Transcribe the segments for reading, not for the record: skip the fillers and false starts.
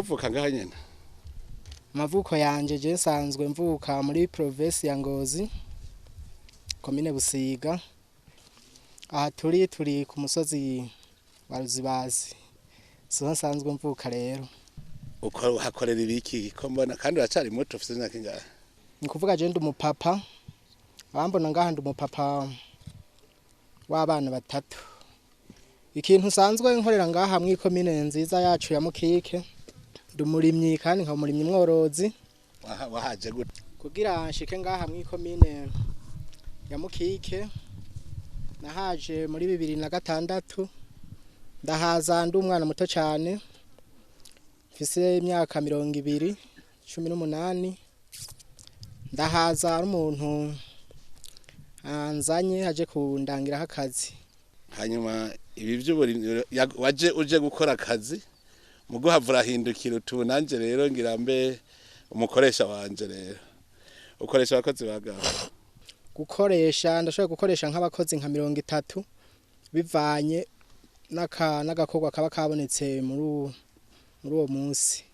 Uvuka ngaha nyene? Amavuko yanje, je nsanzwe mvuka muri province ya Ngozi, komine Busiga. Aha turi ku musozi wa Ruzibazi, siho nsanzwe mvuka rero. Uko hakorera ibiki ko mbona kandi uracari muto, ufise imyaka ingahe? Ni kuvuga je ndi umupapa, abambona ngaha ndi umupapa w'abana batatu. Ikintu nsanzwe nkorera ngaha mw'ikomine nziza yacu ya Mukike, ndi umurimyi kandi nkaba umurimyi mworozi. Wahaje gute? Kugira nshike ngaha mw'ikomine ya Mukike, nahaje muri 2006. Ndahaza ndi umwana muto cyane, mfise imyaka 20, 18. Ndahaza ari umuntu anzanye aje kundangiraho akazi. Hanyuma ibi vy'uburimyi, waje uje gukora akazi, muguhava urahindukira utu nanje rero ngira mbe umukoresha wanje. Rero ukoresha abakozi bagaho? Gukoresha, ndashobora gukoresha nk'abakozi nka 30, bivanye n'agakorwa kaba kabonetse muri uwo munsi.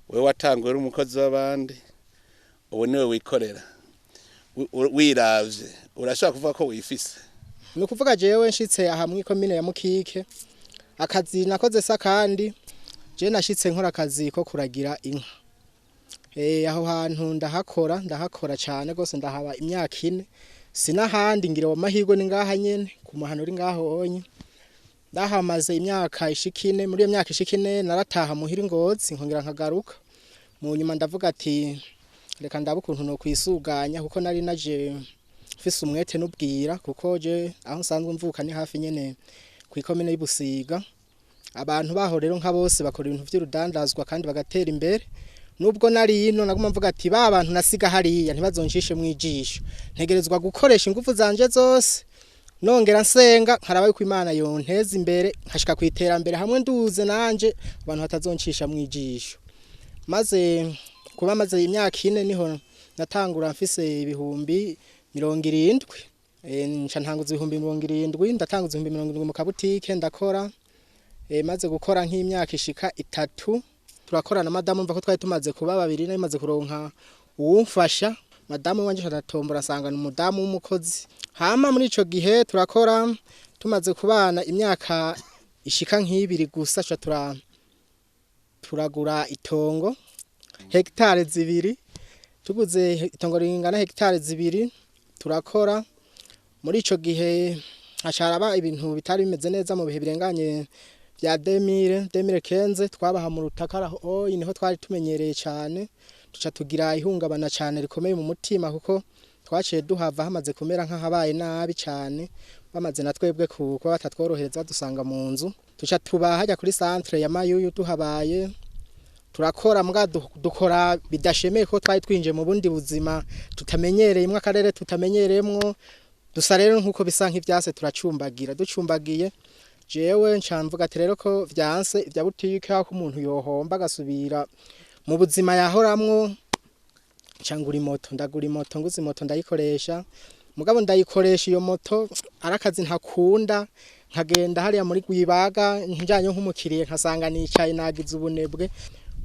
Wewe watanguye uri umukozi w'abandi, ubu niwe wikorera. Wiravye urashobora kuvuga ko wifise? Ni ukuvuga jewe nshitse aha mw'ikomine ya Mukike, akazi nakoze sa kandi je nashitse nkora akazi ko kuragira inka. Aho hantu ndahakora cyane gose, ndahaba imyaka 4. Sinahandi ngira wa mahirwe, ni ngaha nyene ku muhano uri ngaho onye. Ndahamaze imyaka ishika 4. Muri iyo myaka ishika 4 narataha muhira i Ngozi, nkongera nkagaruka. Mu nyuma ndavuga ati reka ndabe ukuntu no kwisuganya, kuko nari naje mfise umwete n'ubwira, kuko je aho nsanzwe mvuka ni hafi nyene kw'ikomine y'Ibusiga. Abantu baho rero nka bose bakora ibintu vy'urudandazwa kandi bagatera imbere. Nubwo nari ino, naguma mvuga ati ba bantu nasiga hariya ntibazoncishe mwijisho, ntegerezwa gukoresha ingufu zanje zose, nongera nsenga nkaraba yuko Imana yonteza imbere nkashika kwiterambere hamwe nduze nanje abantu batazoncisha mwijisho. Maze kuba maze imyaka 4, niho natangura mfise 70,000. Nca ntanguza 70,000, ndatanguza 70,000 mu kabutike ndakora. Maze gukora nk'imyaka ishika 3, turakorana madamu. Mva ko twari tumaze kuba babiri, nari maze kuronka uwumfasha. Madamu wanje aratombora, asanga ni umudamu w'umukozi. Hama muri ico gihe turakora, tumaze kubana imyaka ishika nk'ibiri gusa, ca turagura itongo hegitare 2. Tuguze itongo ringana hegitare 2, turakora. Muri ico gihe hacaraba ibintu bitari bimeze neza mu bihe birenganye vya 2015. Twabaha mu rutakara oyi, niho twari tumenyereye cyane. Tuca tugira ihungabana cyane rikomeye mu mutima, kuko twaciye duhava hamaze kumera nk'ahabaye nabi cyane, bamaze na twebwe kuba batatworohereza, badusanga mu nzu. Tuca tuba hajya kuri centre ya Mayuyu. Tuhabaye turakora, mbwa dukora bidashemeye, ko twari twinjiye mu bundi buzima tutamenyereyemwo, akarere tutamenyereyemwo. Dusa rero nkuko bisa nk'ivyase, turacumbagira. Ducumbagiye, jewe nca mvuga ati rero ko vyanse ivya butike, ko umuntu yohomba agasubira mu buzima yahoramwo, nca ngura imoto. Ndagura imoto, nguze imoto ndayikoresha. Mugabo ndayikoresha iyo moto ari akazi ntakunda, nkagenda hariya muri Rwibaga njanye nk'umukiriye, nkasanga nicaye nagize ubunebwe.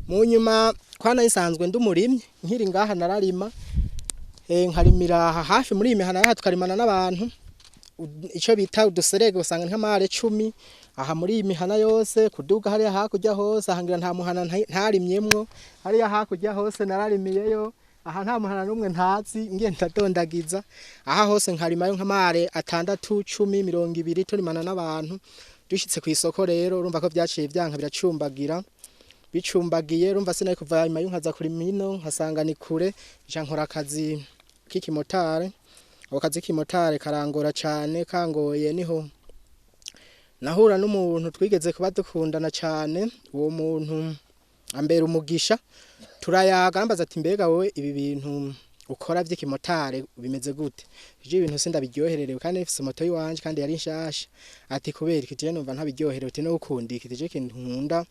Mu nyuma kwana nsanzwe ndi umurimyi, nkiri ngaha nararima, nkarimira aha hafi muri iyi mihana yaha, tukarimana n'abantu ico bita uduserege, usanga nk'amare 10 aha muri iyi mihana yose, kuduga hariya hakurya hose. Ahangira nta muhana ntarimyemwo, hariya hakurya hose nararimiyeyo. Aha nta muhana n'umwe ntazi, ngiye ndadondagiza aha hose, nkarimayo nk'amare 6, 10, 20, turimana n'abantu. Dushitse kw'isoko rero, urumva ko vyaciye vyanka, biracumbagira. Bicumbagiye, urumva sinari kuva imayo nkaza kurima ino, nkasanga ni kure. Nca nkora akazi k'ikimotare. Ako kazi k'ikimotare karangora cane. Kangoye, niho nahura n'umuntu twigeze kuba dukundana cane. Uwo muntu ambera umugisha, turayaga, ambaza ati mbega wowe ibi bintu ukora vy'ikimotare bimeze gute? Je ibintu sindabiryohererewe kandi nfise moto yiwanje kandi yari nshasha. Ati kubera iki? Je numva ntabiryoherewe. Ati no ukunda iki? Je ikintu nkunda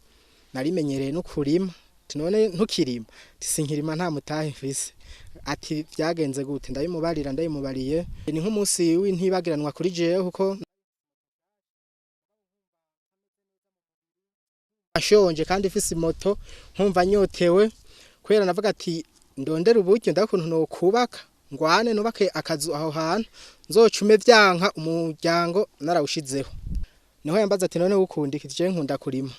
narimenyereye no kurima. Ati none ntukirima? Ati sinkirima, nta mutahe mfise. Ati vyagenze gute? Ndabimubarira. Ndabimubariye, ni nk'umunsi w'intibagiranwa kuri jewe, kuko Ashonje kandi ifise moto, nkumva nyotewe kubera navuga ati ndondera uburyo ndakuntu no kubaka ngwane nubake akazu aho hantu nzocume vyanka umuryango narawushizeho. Niho yambaza ati none ukunda iki? Je nkunda kurima.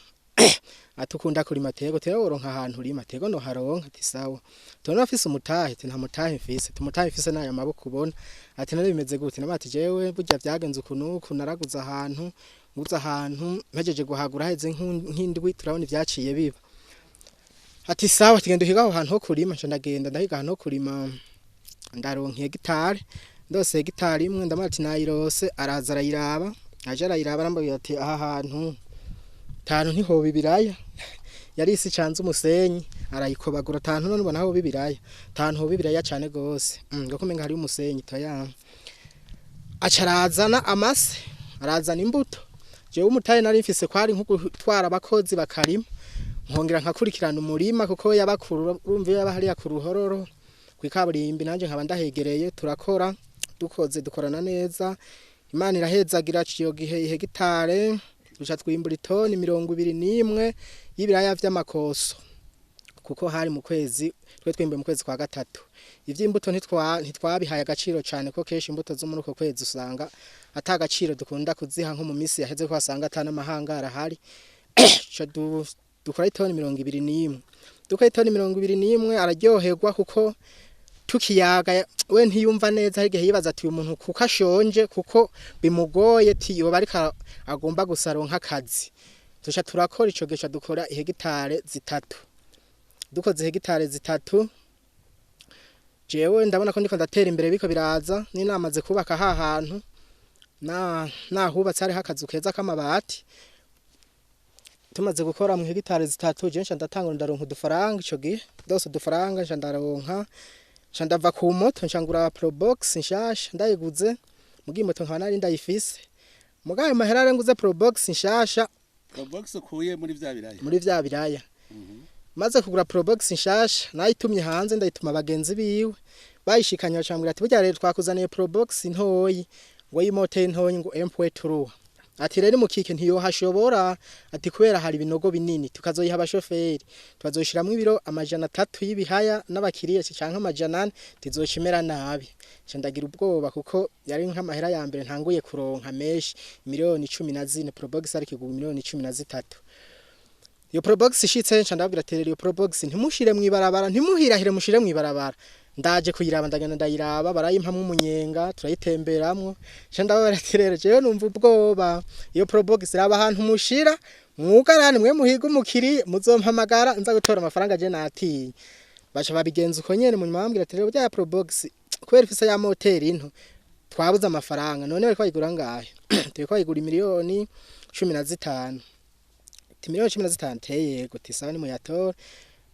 Ati ukunda kurima? Tego tero woronka ahantu urima? Tego no haronka. Ati sawa, tone afise umutahe? Ati nta mutahe mfise. Tumutahe mfise nayo maboko ubona. Ati none bimeze gute? Namati jewe burya vyagenze ukuntu uku, naraguze ahantu, nguze ahantu mpejeje guhagura heze nk'indwi turabona ivyaciye biba. Ati sawa, tugenda uhiga aho hantu ho kurima. Nca ndagenda ndahiga ahantu ho kurima, ndaronka hegitari, ndose hegitari imwe. Ndamara ati nayirose, araza arayiraba, aje arayiraba arambwira ati aha hantu tanu ntihoba ibiraya, yari isi icanze umusenyi, arayikobagura tantu none ubona hoba ibiraya, tantu hoba ibiraya cane gose, ngo kumenga hari umusenyi toya. Aca arazana amase, arazana imbuto. Jewe umutahe nari mfise kwari nko gutwara abakozi bakarima, nkongera nkakurikirana umurima kuko yabakuru urumva yaba hariya ku Ruhororo kwikaburimbi, nanje nkaba ndahegereye. Turakora, dukoze dukorana neza, Imana irahezagira. Iyo gihe ihegitare duca twimbura itoni 21 y'ibiraya vy'amakoso, kuko hari mu kwezi twe twimbuye mu kwezi kwa gatatu. Ivy'imbuto ntitwabihaye agaciro cane, ko kenshi imbuto zo muri uko kwezi usanga ata gaciro dukunda kuziha nko mu misi yaheze, ko wasanga ata n'amahangara ahari. Dukora itoni 21, dukora itoni 21, araryoherwa kuko tukiyaga we ntiyumva neza. Hari igihe yibaza ati uyu muntu kuko ashonje, kuko bimugoye, ti yoba ariko agomba gusaronka akazi. Tuca turakora ico gihe dukora ihegitare 3. Dukoze hegitare 3, jewe ndabona ko ndiko ndatera imbere, biko biraza ninamaze kubaka ha hantu na nahubatse hariho akazu keza k'amabati. Tumaze gukora mu hegitare 3, je nca ndatangura ndaronka udufaranga. Ico gihe dose udufaranga nca ndaronka, nca ndava ku moto, nca ngura Probox nshasha. Ndayiguze mugiye moto nkaba nari ndayifise, mugayo mahera nguze Probox nshasha. Probox ukuye muri vya biraya? Muri vya biraya. Maze kugura Probox nshasha, nayitumye hanze, ndayituma abagenzi biwe, bayishikanye bacambwira ati burya rero twakuzaniye Probox ntoyi, ngo y'imote ntoyi, ngo M.3. Ati rero mukike ntiyohashobora, ati kubera hari ibinogo binini, tukazoyiha abashoferi, tukazoyishiramwo ibiro 300 y'ibihaya n'abakiriya canke 400, tizocimera nabi. Nca ndagira ubwoba kuko yari nk'amahera ya mbere ntanguye kuronka menshi, miliyoni 14. Probox ariko igura miliyoni 13. Iyo Probox ishitse, nca ndababwira ati rero iyo Probox ntimushire mw'ibarabara, ntimuhirahire mushire mw'ibarabara, ndaje kuyiraba. Ndagenda ndayiraba, barayimpamwo umunyenga, turayitemberamwo. Nca ndababwira ati rero jewe numva ubwoba, iyo Probox iraba ahantu mushira mwugarane, mwe muhiga umukiriya, muzompamagara nza gutora amafaranga, je natinye. Baca babigenza uko nyene. Munyuma bambwira ati rero bya Probox kubera ifise ya moteri nto twabuze amafaranga. None bariko bayigura ngahe? Turiko bayigura miliyoni 15. Ati miliyoni 15? Teye yego. Ati sawa, ni muyatora.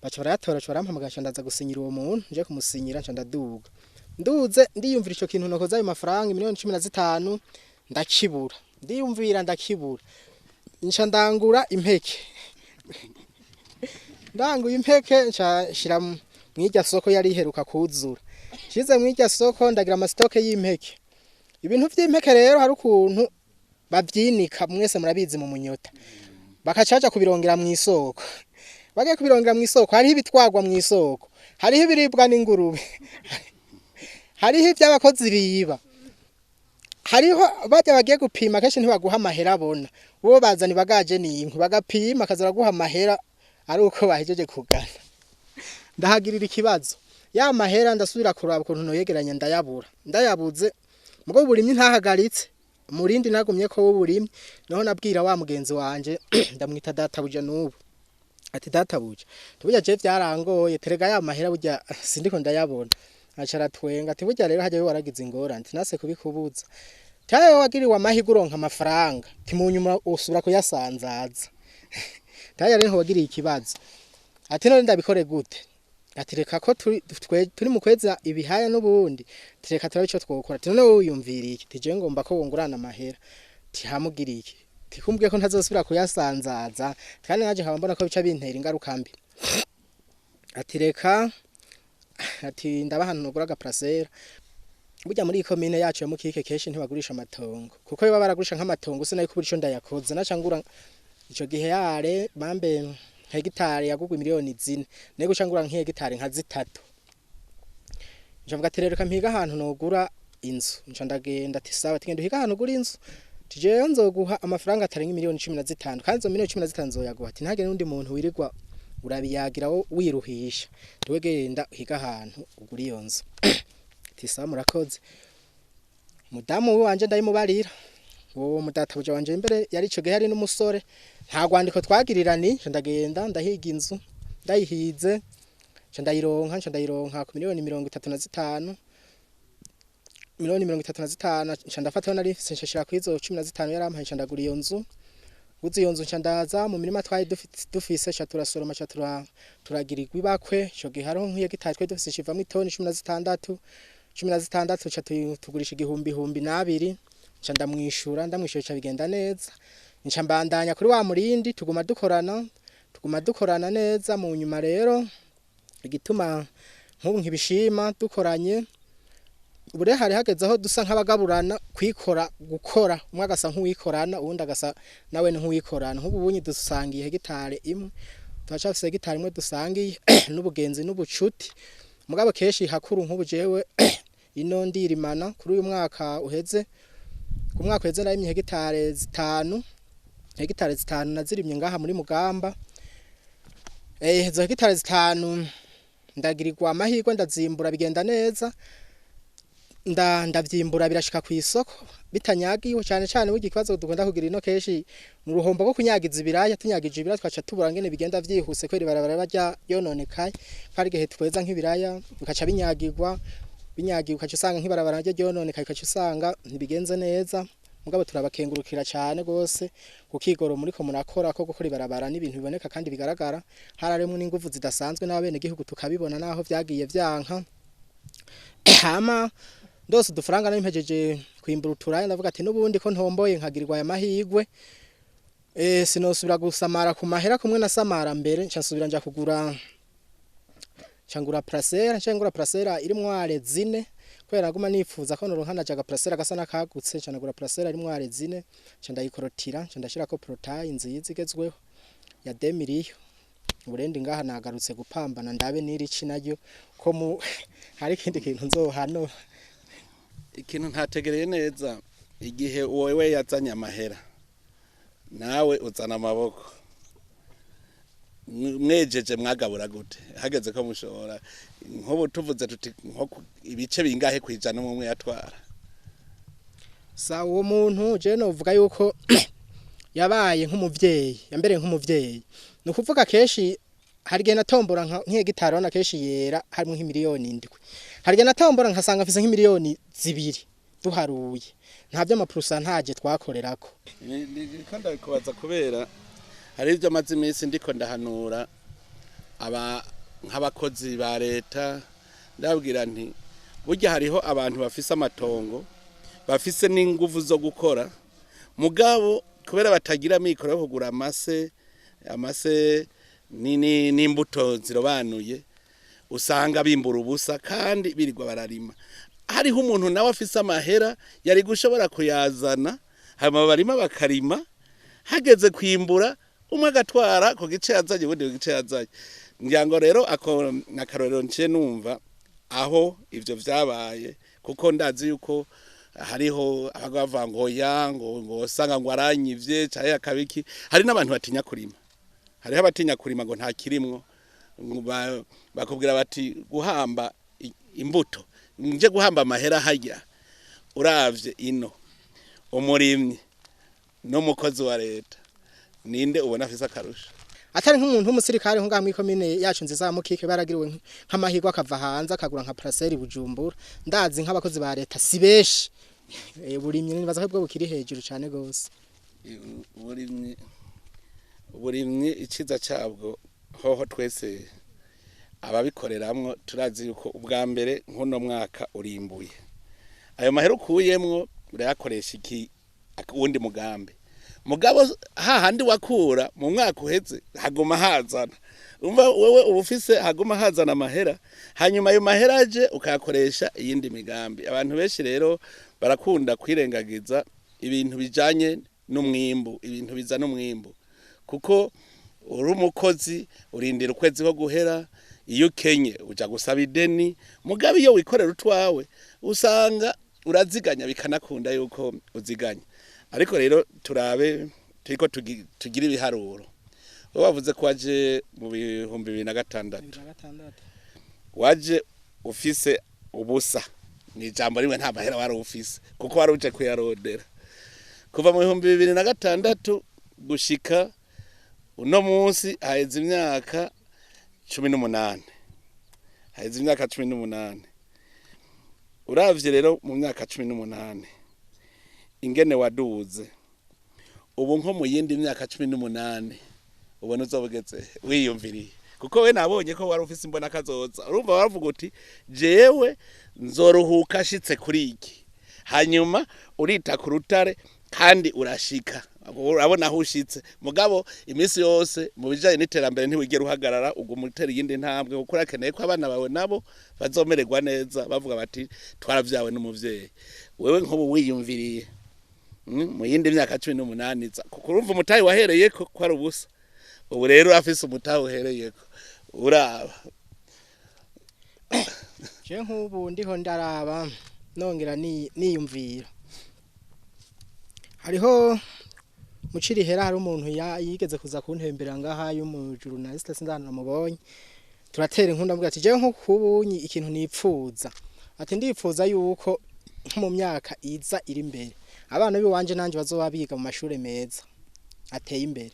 Baca barayatora, baca barampamagara, nca ndaza gusinyira uwo muntu. Nje kumusinyira, nca ndaduga. Nduze ndiyumvira ico kintu nokoza ayo mafaranga miliyoni 15, ndakibura, ndiyumvira ndakibura. Nca ndangura impeke, ndanguye impeke, nca nshira mw'irya soko yari iheruka kuzura. Nshize mw'irya soko, ndagira ama stock y'impeke. Ibintu vy'impeke rero hari ukuntu bavyinika, mwese murabizi, mu munyota, bakacaja kubirongera mw'isoko. Bagiye kubirongera mw'isoko, hariho ibitwagwa mw'isoko, hariho ibiribwa n'ingurube, hariho ivy'abakozi biba, hariho barya bagiye gupima. Kenshi ntibaguha amahera abona bo bazana ibagaje n'inkwi, bagapima akaza baraguha amahera ari uko bahejeje kugana. Ndahagirira ikibazo, ya mahera ndasubira kuraba ukuntu noyegeranya, ndayabura. Ndayabuze, mugo uburimyi ntahagaritse, umurindi nagumye ko w'uburimyi. Niho nabwira wa mugenzi wanje, ndamwita databuja n'ubu, ati databuja, burya je vyarangoye, terega ya mahera burya sindiko ndayabona. Aca aratwenga ati burya rero hajya waragize ingorane, ati nase kubikubuza tawe wagiriwe amahirwe uronka amafaranga, ati mu nyuma usubira kuyasanzaza, tayo rero wagiriye ikibazo. Ati none ndabikore gute? Ati reka ko turi mu kweza ibihaya n'ubundi, ati reka turabe ico twokora. Ati none wowe wiyumviriye iki? Ati jewe ngomba ko wungurana amahera. Ati hamugiriye iki? Ati kumbwiye ko ntazosubira kuyasanzaza, kandi naje nkaba mbona ko bica bintera ingaruka mbi. Ati reka, ati ndabaha nugura aga parcelle. Burya muri komine yacu ya Mukike kenshi ntibagurisha amatongo, kuko iyo baragurisha nk'amatongo sinayo kubura ico ndayakoze naca ngura. Ico gihe yare bambe hegitari yagugwa 4 miliyoni, nego guca ngura nk'hegitari nka 3. Nca mvuga ati rero reka mpiga ahantu nogura inzu. Nca ndagenda, ati sawa, ati genda uhiga ahantu ugura inzu, ati jewe nzoguha amafaranga atarenga 15 miliyoni, kandi izo 15 miliyoni nzoyaguha, ati ntagire n'undi muntu wirirwa urabiyagira wo wiruhisha, tuwe genda uhiga ahantu ugura iyo nzu. Ati sawa, murakoze. Mudamu wanje ndayimubarira, uwo mudatabuja wanje imbere yari ico gihe yari n'umusore, nta rwandiko twagirirani. Nca ndagenda ndahiga inzu, ndayihize nca ndayironka, nca ndayironka ku 35 miliyoni, 35 miliyoni. Nca ndafataho nari mfise, nca kuri izo 15 yarampaye, nca ndagura iyo nzu. Nguze iyo nzu, nca ndaza mu mirima twari dufise, nca turasoroma, nca turagirirwa ibakwe. Ico gihe hariho nk'iyo gitari twari dufise icivamwo itoni 16, 16 nca tugurisha igihumbi humbi n'abiri. Nca ndamwishura, ndamwishuye ca bigenda neza. Nca mbandanya kuri wa murindi, tuguma dukorana, tuguma dukorana neza. Mu nyuma rero, igituma nk'ubu nkibishima dukoranye, ubure hari hageze aho dusa nk'abagaburana kwikora, gukora umwe agasa nk'uwikorana, uwundi agasa nawe nk'uwikorana. Nk'ubu bunyi dusangiye hegitare imwe, turacafise hegitare imwe dusangiye n'ubugenzi n'ubucuti. Mugabo kenshi hakuru nk'ubu jewe ino ndirimana. Kuri uyu mwaka uheze, ku mwaka uheze narimye hegitare 5, hegitare 5 nazirimye ngaha muri Mugamba. Izo hegitare 5 ndagirirwa amahirwe ndazimbura, bigenda neza, ndavyimbura birashika ku isoko bitanyagiwe. Cyane cyane burya ikibazo dukunda kugira ino kenshi mu ruhombo rwo kunyagiza ibiraya, tunyagije ibiraya twaca tubura ngene bigenda vyihuse kubera ibarabara barya yononekaye. Hari igihe tweza nk'ibiraya bikaca binyagirwa, binyagiwe ukaca usanga nk'ibarabara ryo ryononekaye, ukaca usanga ntibigenze neza. Mugabo turabakengurukira cyane gose kukigoro muriko murakora ko gukora ibarabara n'ibintu biboneka kandi bigaragara, hararemwo n'inguvu zidasanzwe n'abene gihugu tukabibona naho vyagiye vyanka. Hama ndose udufaranga nari mpejeje kwimbura uturaya, ndavuga ati n'ubundi ko ntomboye nkagirirwa aya mahirwe, sinosubira gusamara ku mahera kumwe na samara mbere. Nca nsubira nja kugura, nca ngura parcelle, nca ngura parcelle irimwo are 4, kubera naguma nifuza ko noronka najaga parcelle gasa nakagutse. Nca nagura parcelle irimwo are 4, nca ndayikorotira, nca ndashirako portail nziza igezweho ya 2 millions. Uburendi ngaha nagarutse gupambana ndabe n'irici naryo ko mu hari ikindi kintu nzohano. Ikintu ntategereye neza, igihe wowe yazanye amahera nawe uzana amaboko, mwejeje mwagabura gute hageze ko mushobora? Nk'ubu tuvuze tuti nko ibice bingahe kwijana umwe umwe yatwara? Sa uwo muntu je novuga yuko yabaye nk'umuvyeyi, yambereye nk'umuvyeyi. Ni ukuvuga kenshi hari igihe natombora nk'ihegitari, urabona kenshi yera harimo nk'7 miliyoni, hari igihe natombora nkasanga mfise nk'2 miliyoni duharuye, nta vy'ama pourcentage twakorerako. Ndiko ndabikubaza kubera hari ibyo amaze iminsi ndiko ndahanura aba nk'abakozi ba leta, ndababwira nti burya hariho abantu bafise amatongo, bafise n'inguvu zo gukora, mugabo kubera batagira amikoro yo kugura amase n'imbuto zirobanuye, usanga bimbura ubusa kandi birirwa bararima. Hariho umuntu nawe afise amahera yari gushobora kuyazana, hanyuma barima bakarima, hageze kwimbura umwe agatwara ku gice yazanye, ubundi ku gice yazanye. Ngira ngo rero ako nakarorero nciye numva aho ivyo vyabaye, kuko ndazi yuko hariho abagabo bavuga ngo ya ngo usanga ngo aranyivye canke akabiki. Hari n'abantu batinya kurima, hariho abatinya kurima ngo nta kirimwo. Ngo bakubwira bati guhamba imbuto, nje guhamba amahera harya. Uravye ino umurimyi n'umukozi wa leta, ninde ubona afise akarusho? Atari nk'umuntu w'umusirikare nko ngaha muri komine yacu nziza ya Mukike baragiriwe nk'amahirwe akava hanze akagura nka parcelle Bujumbura. Ndazi nk'abakozi ba leta si benshi. Burimyi nibaza ko bwo bukiri hejuru cane gose. Uburimyi iciza cabwo hoho twese ababikoreramwo turazi yuko ubwa mbere nk'uno mwaka urimbuye, ayo mahera ukuyemwo urayakoresha iki uwundi mugambi. Mugabo hahandi wakura mu mwaka uheze haguma hazana, umva wewe uba ufise haguma hazana amahera, hanyuma ayo mahera aje ukayakoresha iyindi migambi. Abantu benshi rero barakunda kwirengagiza ibintu bijanye n'umwimbu, ibintu bizana umwimbu. Kuko uri umukozi urindira ukwezi ko guhera, iyo ukenye uja gusaba ideni, mugabe iyo wikorera utwawe usanga uraziganya bikanakunda yuko uziganya. Ariko rero turabe turiko tugira ibiharuro. Wowe wavuze ko waje mu 2006, waje ufise ubusa, ni ijambo rimwe, nta mahera wari ufise kuko wari uje kuyarondera. Kuva mu 2006 gushika uno munsi haheze imyaka 18, haheze imyaka 18. Uravye rero mu myaka 18 ingene waduze, ubu nko mu yindi myaka 18 ubona uzobugeze wiyumviriye, kuko we nabonye ko wari ufise imbona kazoza. Urumva waravuga uti jewe nzoruhuka ashitse kuri iki, hanyuma urita ku rutare kandi urashika, urabona aho ushitse. Mugabo iminsi yose mu bijanye n'iterambere ntiwigera uhagarara, uguma utera iyindi ntambwe, kuko urakeneye ko abana bawe nabo bazomererwa neza, bavuga bati twaravyawe n'umuvyeyi. Wewe nk'ubu wiyumviriye mu yindi myaka 18 iza, kuko urumva umutahe wahereyeko ko ari ubusa, ubu rero urafise umutahe uhereyeko uraba. Je nk'ubu ndiho ndaraba nongera niyumvira, hariho mucirihera hari umuntu yigeze kuza kuntembera ngaha y'umujurnaliste, sinzana namubonye, turatera inkunda mvuga ati jewe nk'ukubunyi ikintu nipfuza, ati ndipfuza yuko mu myaka iza iri imbere abana biwanje nanje bazoba biga mu mashure meza ateye imbere,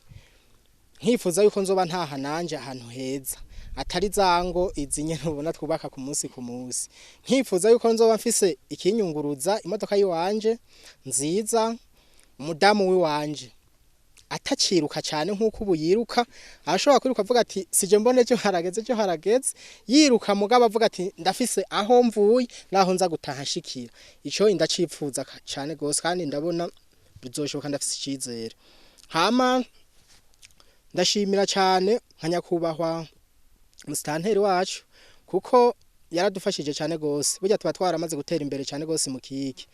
nkifuza yuko nzoba ntaha nanje ahantu heza atari zango izi nyene ubona twubaka ku munsi ku munsi, nkifuza yuko nzoba mfise ikinyunguruza imodoka yiwanje nziza, umudamu wiwanje ataciruka cyane nkuko ubu yiruka, ashobora kwiruka avuga ati sije mbone cyo harageze cyo harageze, yiruka mugabo avuga ati ndafise aho mvuye naho nza gutaha nshikira. Ico indacipfuza cyane gose kandi ndabona bizoshoboka, ndafise icizere. Hama ndashimira cyane nka nyakubahwa musitanteri wacu, kuko yaradufashije cyane gose. Burya tuba twaramaze gutera imbere cyane gose mu Kike,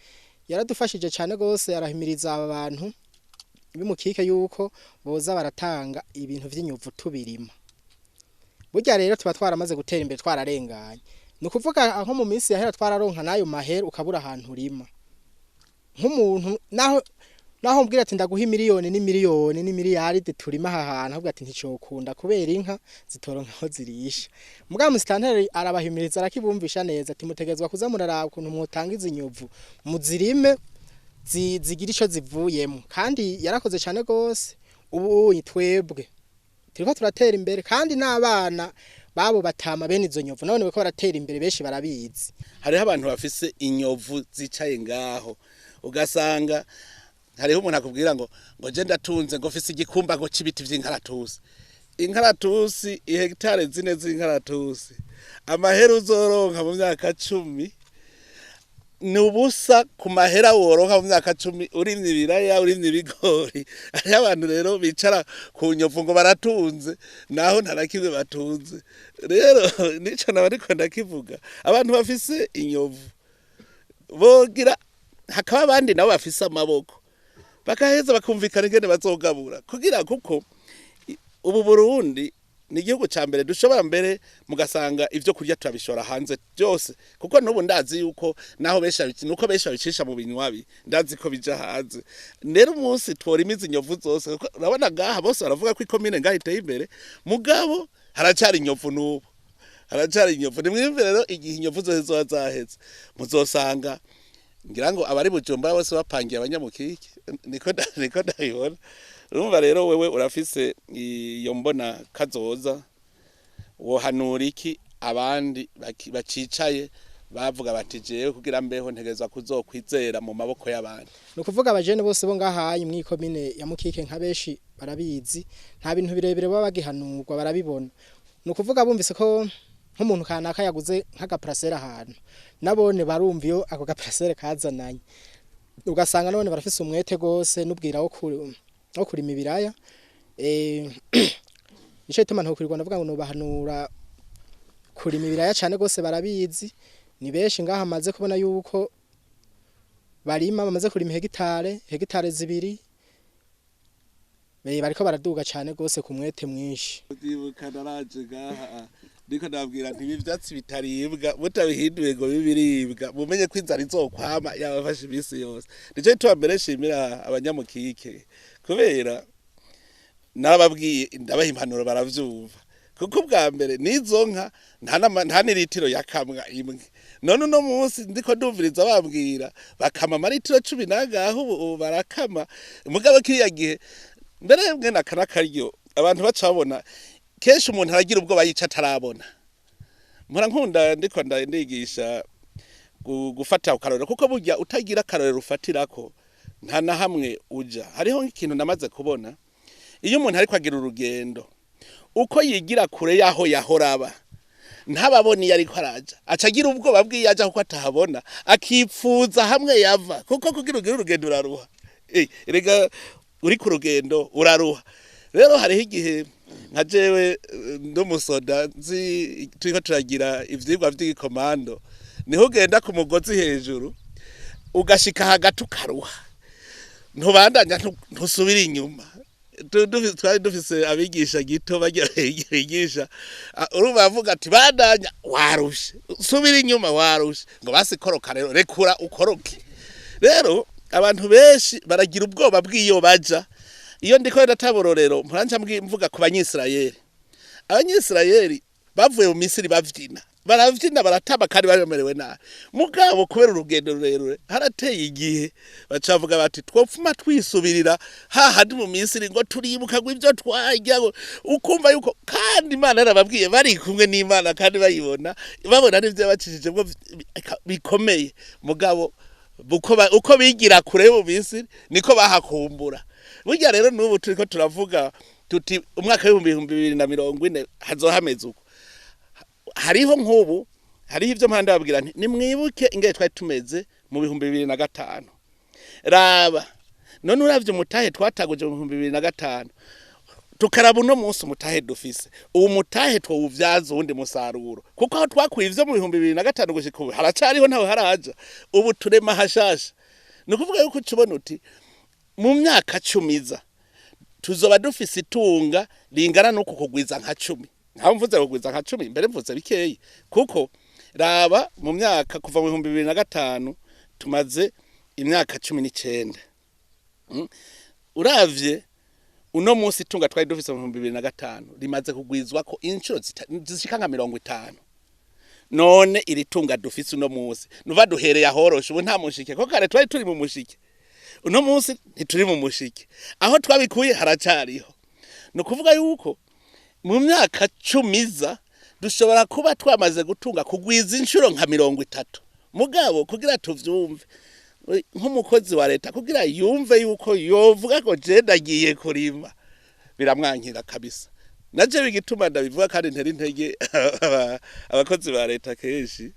yaradufashije cyane gose, arahimiriza aba bantu b'imukike yuko boza baratanga ibintu vy'inyuvu tubirima. Burya rero tuba twaramaze gutera imbere, twararenganye. Ni ukuvuga aho mu minsi yahera twararonka nayo mahera ukabura ahantu urima. Nk'umuntu naho mbwira ati ndaguha miliyoni n'imiliyoni n'imiliyaride turima aha hantu, avuga ati nticokunda kubera inka zitoronka aho zirisha. Mugabo musitanteri arabahimiriza, arakibumvisha neza ati mutegezwa kuza muraraba ukuntu mwotanga izi nyuvu muzirime zigira ico zivuyemo. Kandi yarakoze cyane gose. Ubu twebwe turiko turatera imbere, kandi n'abana babo batama bene izo nyovu none bako baratera imbere, benshi barabizi. Hariho abantu bafise inyovu zicaye ngaho, ugasanga hariho umuntu akubwira ngo je ndatunze ngo mfise igikumba ngo c'ibiti vy'inkaratusi, inkaratusi ihegitare zine z'inkaratusi, amahera uzoronka mu myaka 10 ni ubusa ku mahera woronka mu myaka 10 urimye ibiraya urimye ibigori. Hariho abantu rero bicara ku nyovu ngo baratunze, naho ntarakimwe batunze. Rero nico naba ariko ndakivuga, abantu bafise inyovu bogira, hakaba abandi nabo bafise amaboko bakaheza bakumvikana ingene bazogabura, kugira kuko ubu Burundi ni igihugu ca mbere dushobora mbere mugasanga ivyo kurya turabishora hanze byose, kuko n'ubu ndazi yuko naho benshi nuko benshi babicisha mu binywabi, ndazi ko bija hanze. Rero umunsi twora imizi inyovu zose, kuko urabona ngaha bose baravuga ko ikomine ngaha iteye imbere, mugabo haracari inyovu n'ubu haracari inyovu. Nimwiyumvire rero igihe inyovu zose zizoba zaheze, muzosanga ngira ngo abari Bujumbura bose bapangiye abanyamukike, niko ndabibona. Urumva rero wewe urafise iyo mbona kazoza, wohanura iki abandi bacicaye bavuga bati jewe kugira mbeho ntegerezwa kuzokwizera mu maboko y'abandi? Ni ukuvuga abajene bose bo ngahaye mw'ikomine ya Mukike nka benshi barabizi, nta bintu birebire baba bagihanurwa, barabibona. Ni ukuvuga bumvise ko nk'umuntu kanaka yaguze nk'agaparasera ahantu, nabone barumva iyo ako gaparasere kazananye, ugasanga none barafise umwete gose n'ubwira wo kurima ibiraya. Nico gituma ntokurirwa ndavuga ngo nobahanura kurima ibiraya cane gose, barabizi ni benshi ngaha amaze kubona yuko barima, bamaze kurima hegitare 2. Bariko baraduga cane gose ku mwete mwinshi. Ndibuka naraje ngaha ndiko ndababwira nti ibi vyatsi bitaribwa mutabihinduye ngo bibiribwa, mumenye ko inzara izokwama yabafashe iminsi yose. Nico gituma mbere nshimira abanyamukike, kubera narababwiye ndabaha impanuro baravyumva, kuko ubwa mbere n'izo nka nta n'iritiro yakamwa imwe. None uno munsi ndiko ndumviriza bambwira bakama amaritiro 10 n'angahe, ubu barakama. Mugabo kiriya gihe mbere mwene aka n'akaryo abantu baca babona kenshi umuntu aragira ubwoba yica atarabona. Mpora nkunda ndiko ndigisha gufata akarorero, kuko burya utagira akarorero ufatirako nta na hamwe uja. Hariho nk'ikintu namaze kubona: iyo umuntu ariko agira urugendo, uko yigira kure yaho yahora aba, ntababona iyo ariko araja, aca agira ubwoba bw'iyo aja kuko atahabona, akipfuza hamwe yava. Kuko kugira ugire urugendo uraruha. Erega uri ku rugendo uraruha. Rero hariho igihe nka jewe nd'umusoda nzi turiko turagira ivyigwa vy'igikomando, niho ugenda ku mugozi hejuru ugashika hagati ukaruha, ntubandanya, ntusubira inyuma. Twari dufise abigisha gito bagira bigisha. Urumva bavuga ati: "Bandanya warushe, subira inyuma warushe." Ngo basikoroka rero, rekura ukoroke. Rero abantu benshi baragira ubwoba bw'iyo baja. Iyo ndiko ndatabororero mpora mvuga ku Banyisirayeli. Abanyisirayeli bavuye mu Misiri bavyina, baravyina, baratamba kandi bamerewe nabi. Mugabo kubera urugendo rurerure harateye igihe bacavuga bati: "Twopfuma twisubirira hahandi mu Misiri, ngo turibuka ngo ibyo twarya." Ngo ukumva yuko kandi Imana yarababwiye, bari kumwe n'Imana kandi bayibona, babona n'ivyo yabacishijemwo bikomeye. Mugabo uko bigira kure mu Misiri niko bahakumbura. Burya rero n'ubu turiko turavuga tuti umwaka w'2040 hazohameze uko. Hariho nk'ubu hariho ibyo mpanda babwira nti: "Nimwibuke ingene twari tumeze mu 2005." Raba none, uravye umutahe twataguje mu 2005, tukaraba uno munsi umutahe dufise, uwo mutahe twowuvyaza uwundi musaruro, kuko aho twakuye ivyo mu 2005 gushika ubu haracariho, ntawe haraja. Ubu turema hashasha. Ni ukuvuga yuko ucubona uti mu myaka 10 iza tuzoba dufise itunga ringana n'uku kugwiza nka 10. Nkaho mvuze kugwiza nka 10, mbere mvuze bikeyi, kuko raba mu myaka kuva mu 2005 tumaze imyaka 19. Uravye uno munsi itunga twari dufise mu 2005 rimaze kugwizwa ko inshuro zishika nka 50. None iri tunga dufise uno munsi, nuva duhereye ahoroshe, ubu nta mushike, ko kare twari turi mu mushike, uno munsi ntituri mu mushike, aho twabikuye haracariho. Ni ukuvuga yuko mu myaka 10 iza dushobora kuba twamaze gutunga kugwiza inshuro nka 30. Mugabo kugira tuvyumve, nk'umukozi wa leta kugira yumve yuko yovuga ko je ndagiye kurima, biramwankira kabisa. Naje bigituma ndabivuga kandi ntera intege abakozi ba leta kenshi,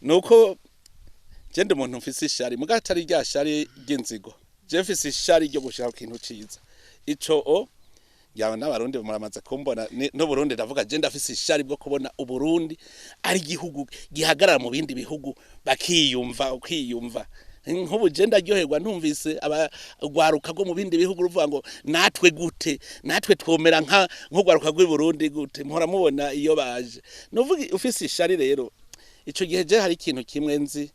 nuko je ndi umuntu mfise ishari, muga atari rya shari ry'inzigo. Je mfise ishari ryo gushaka ikintu ciza. Ico o yawe n'Abarundi muramaze kumbona n'Uburundi, ndavuga je ndafise ishari bwo kubona Uburundi ari igihugu gihagarara mu bindi bihugu, bakiyumva, ukiyumva. Nk'ubu je ndaryoherwa ntumvise abagwaruka rwo mu bindi bihugu ruvuga ngo: "Natwe gute, natwe twomera nka nk'ugwaruka rw'i Burundi gute?" Mpora mubona iyo baje. Nuvuga ufise ishari rero ico gihe, je hari ikintu kimwe nzi: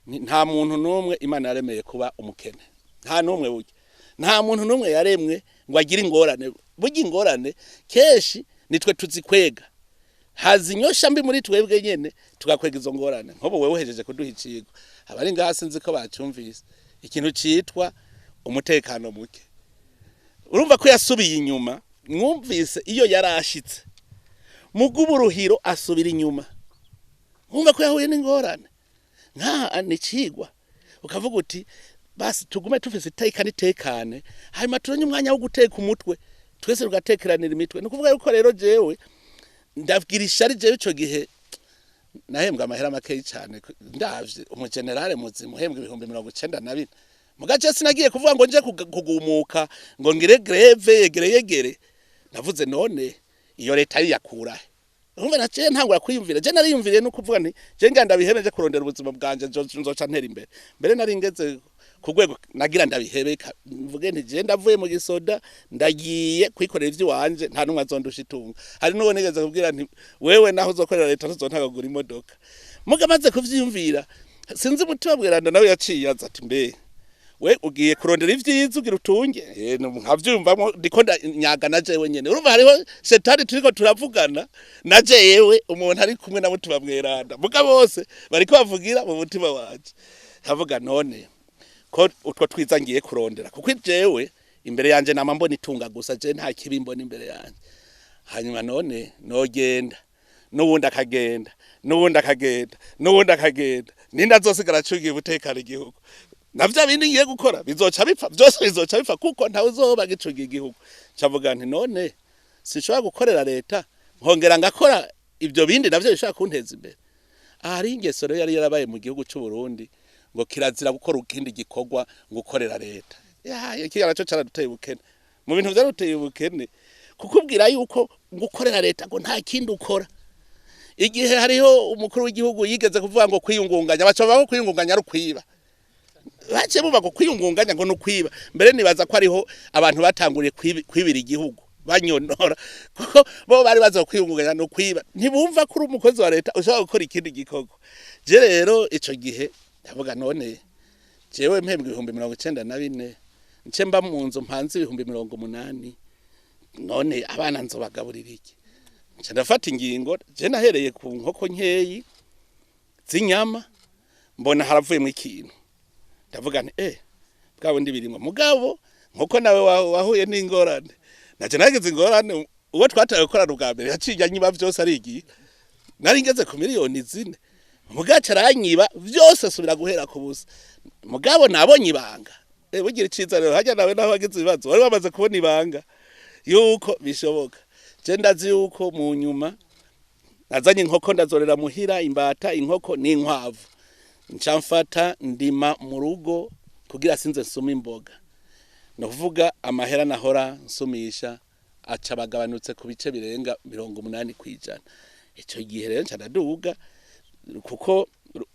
nta muntu n'umwe Imana yaremeye kuba umukene, nta n'umwe. Burya nta muntu n'umwe yaremwe ngo agire ingorane. Burya ingorane kenshi nitwe tuzikwega, haza inyosha mbi muri twebwe nyene tugakwega izo ngorane. Nk'ubu wewe uhejeje kuduha icigwa, abari ngaha sinzi ko bacumvise ikintu citwa umutekano muke. Urumva ko yasubiye inyuma, mwumvise iyo yarashitse muguburuhiro asubira inyuma, mwumva ko yahuye n'ingorane. Nkaha ni icigwa, ukavuga uti: "Basi tugume tufise iteka n'itekane, hanyuma turonye umwanya wo guteka umutwe, twese tugatekeranira imitwe." Ni ukuvuga yuko rero jewe ndabwira ishari. Jewe ico gihe nahembwa amahera makeyi cane, ndavye umugenerale muzima uhembwa 94,000. Mugace sinagiye kuvuga ngo nje kugumuka ngo ngire grève yegere yegere. Navuze: "None iyo leta yiyakurahe?" Urumva naciye ntangura kwiyumvira. Je nariyumviriye no kuvuga nti je nganda bihebe, nje kurondera ubuzima bwanje, nzoca ntera imbere. Mbere nari ngeze Ku rwego nagira ndabihebeka, mvuge nti je ndavuye mu gisoda, ndagiye kwikorera ivy'iwanje, nta numwe azondusha itunga. Hari n'uwo nigeze kubwira nti: "Wewe naho uzokorera leta, ntuzonta imodoka." Muga amaze kuvyiyumvira, sinzi, umutima bweranda nawe yaciye aza ati: "Mbe we ugiye kurondera ivyiza ugira utunge?" Nkavyumvamwo ndiko nyaga na jewe nyene. Urumva hariho shetani turiko turavugana na jewe, umuntu ari kumwe na mutima mweranda, muga bose bariko bavugira mu mutima wanje. Nkavuga: "None ko utwo twiza ngiye kurondera?" Kuko jewe imbere yanje nama mbona itunga gusa, je nta kibi mbona imbere yanje. Hanyuma none nogenda, n'uwundi akagenda, n'uwundi akagenda, n'uwundi akagenda, ninde azosigara acungiye umutekano igihugu? Na vya bindi ngiye gukora bizoca bipfa byose, bizoca bipfa, kuko ntawe uzoba agicungiye igihugu. Ncavuga nti: "None sinshobora gukorera leta nkongera ngakora ibyo bindi navyo bishobora kunteza imbere?" Ahari ingeso rero yari yarabaye mu gihugu c'u Burundi ngo kirazira gukora ikindi gikorwa ngo ukorera leta. Ya, iki naco caraduteye ubukene, mu bintu vyaruteye ubukene, kukubwira yuko ngo ukorera leta ngo nta kindi ukora. Igihe hariho umukuru w'igihugu yigeze kuvuga ngo kwiyungunganya, baca bavuga ko kwiyungunganya ari ukwiba. Baciye bumva ngo kwiyungunganya ngo ni ukwiba. Mbere nibaza ko ariho abantu batanguriye kwibira igihugu banyonora, kuko bo bari baza kwiyungunganya no kwiba, ntibumva ko uri umukozi wa leta ushobora gukora ikindi gikorwa. Je rero ico gihe ndavuga: "None jewe mpembwa 94,000, nce mba mu nzu mpanze 80,000, none abana nzobagaburira iki?" Nca ndafata ingingo. Je nahereye ku nkoko nkeyi z'inyama, mbona haravuyemo ikintu, ndavuga nti: "Bwa bundi birimwo." Mugabo nkuko nawe wahuye n'ingorane, naje nagize ingorane. Uwo twataye gukorana ubwa mbere yaciye anyiba vyose, arigiye. Nari ngeze ku miliyoni 4, mugaca aranyiba vyose, asubira guhera ku busa. Mugabo nabonye ibanga. Bugira iciza rero harya nawe naho wagize ibibazo wari wamaze kubona ibanga yuko bishoboka. Je ndazi yuko mu nyuma nazanye inkoko ndazorera muhira, imbata, inkoko n'inkwavu. Nca mfata ndima mu rugo kugira sinze nsuma imboga. Ni ukuvuga amahera nahora nsumisha aca bagabanutse ku bice birenga 80%. Icyo gihe rero nca ndaduga, kuko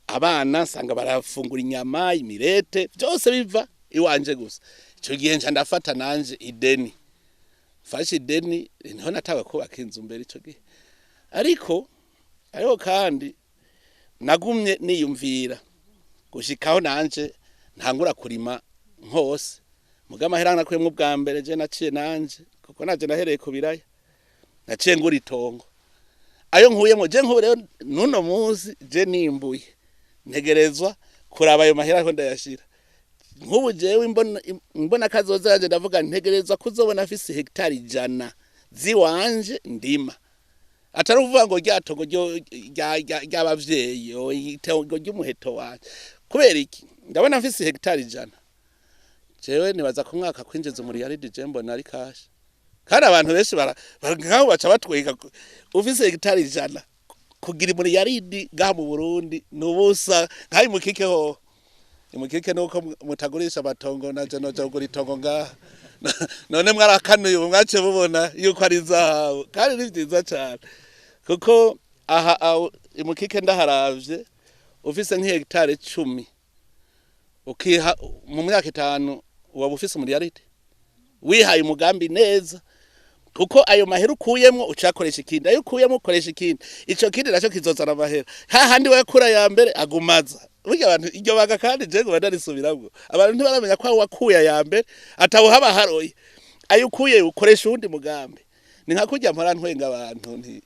abana nsanga barafungura inyama, imirete, byose biva iwanje gusa. Icyo gihe nca ndafata nanje ideni. Mfashe ideni niho natawe kubaka inzu mbere icyo gihe. Ariko kandi nagumye niyumvira gushikaho nanje ntangura kurima nkose. Muga amahera nakuyemwo ubwa mbere, je naciye nanje, kuko naje nahereye ku biraya, naciye ngura itongo. Ayo nkuyemwo je nkubu rero nuno munsi je nimbuye, ntegerezwa kuraba ayo mahera aho ndayashira. Nk'ubu jewe imbona kazoza yanje, ndavuga ntegerezwa kuzobona afise hegitari 100 ziwanje ndima, atari ukuvuga ngo rya tongo ry'abavyeyi, itongo ry'umuheto wanje. Kubera iki? Ndabona mfise hegitari 100, jewe nibaza ku mwaka kwinjiza umuriyaridi, je mbona ari cash. Kandi abantu benshi nkaho baca batwika ufise hegitari 100 kugira umuriyaridi ngaha mu Burundi nubusa. Nkaho imukike hoho, imukike nuko mutagurisha amatongo, naje noja kugura itongo ngaha. None mwarakanuye ubu, mwace mubona yuko ari zahabu, kandi ni vyiza cane, kuko aha imukike ndaharavye, ufise nk'ihegitari 10 ukiha mu myaka 5 waba ufise umuriyaridi, wihaye umugambi neza, kuko ayo mahera ukuyemwo ucakoresha ikindi, ayo ukuyemwo ukoresha ikindi, ico kindi naco kizozana amahera hahandi wakura ya mbere agumaza. Burya abantu iryo banga, kandi je ngo ndarisubiramwo, abantu ntibaramenya ko aho wakuye aya mbere atawuhaba haroye. Ayo ukuye ukoresha uwundi mugambi. Ni nka kurya mpora ntwenga abantu nti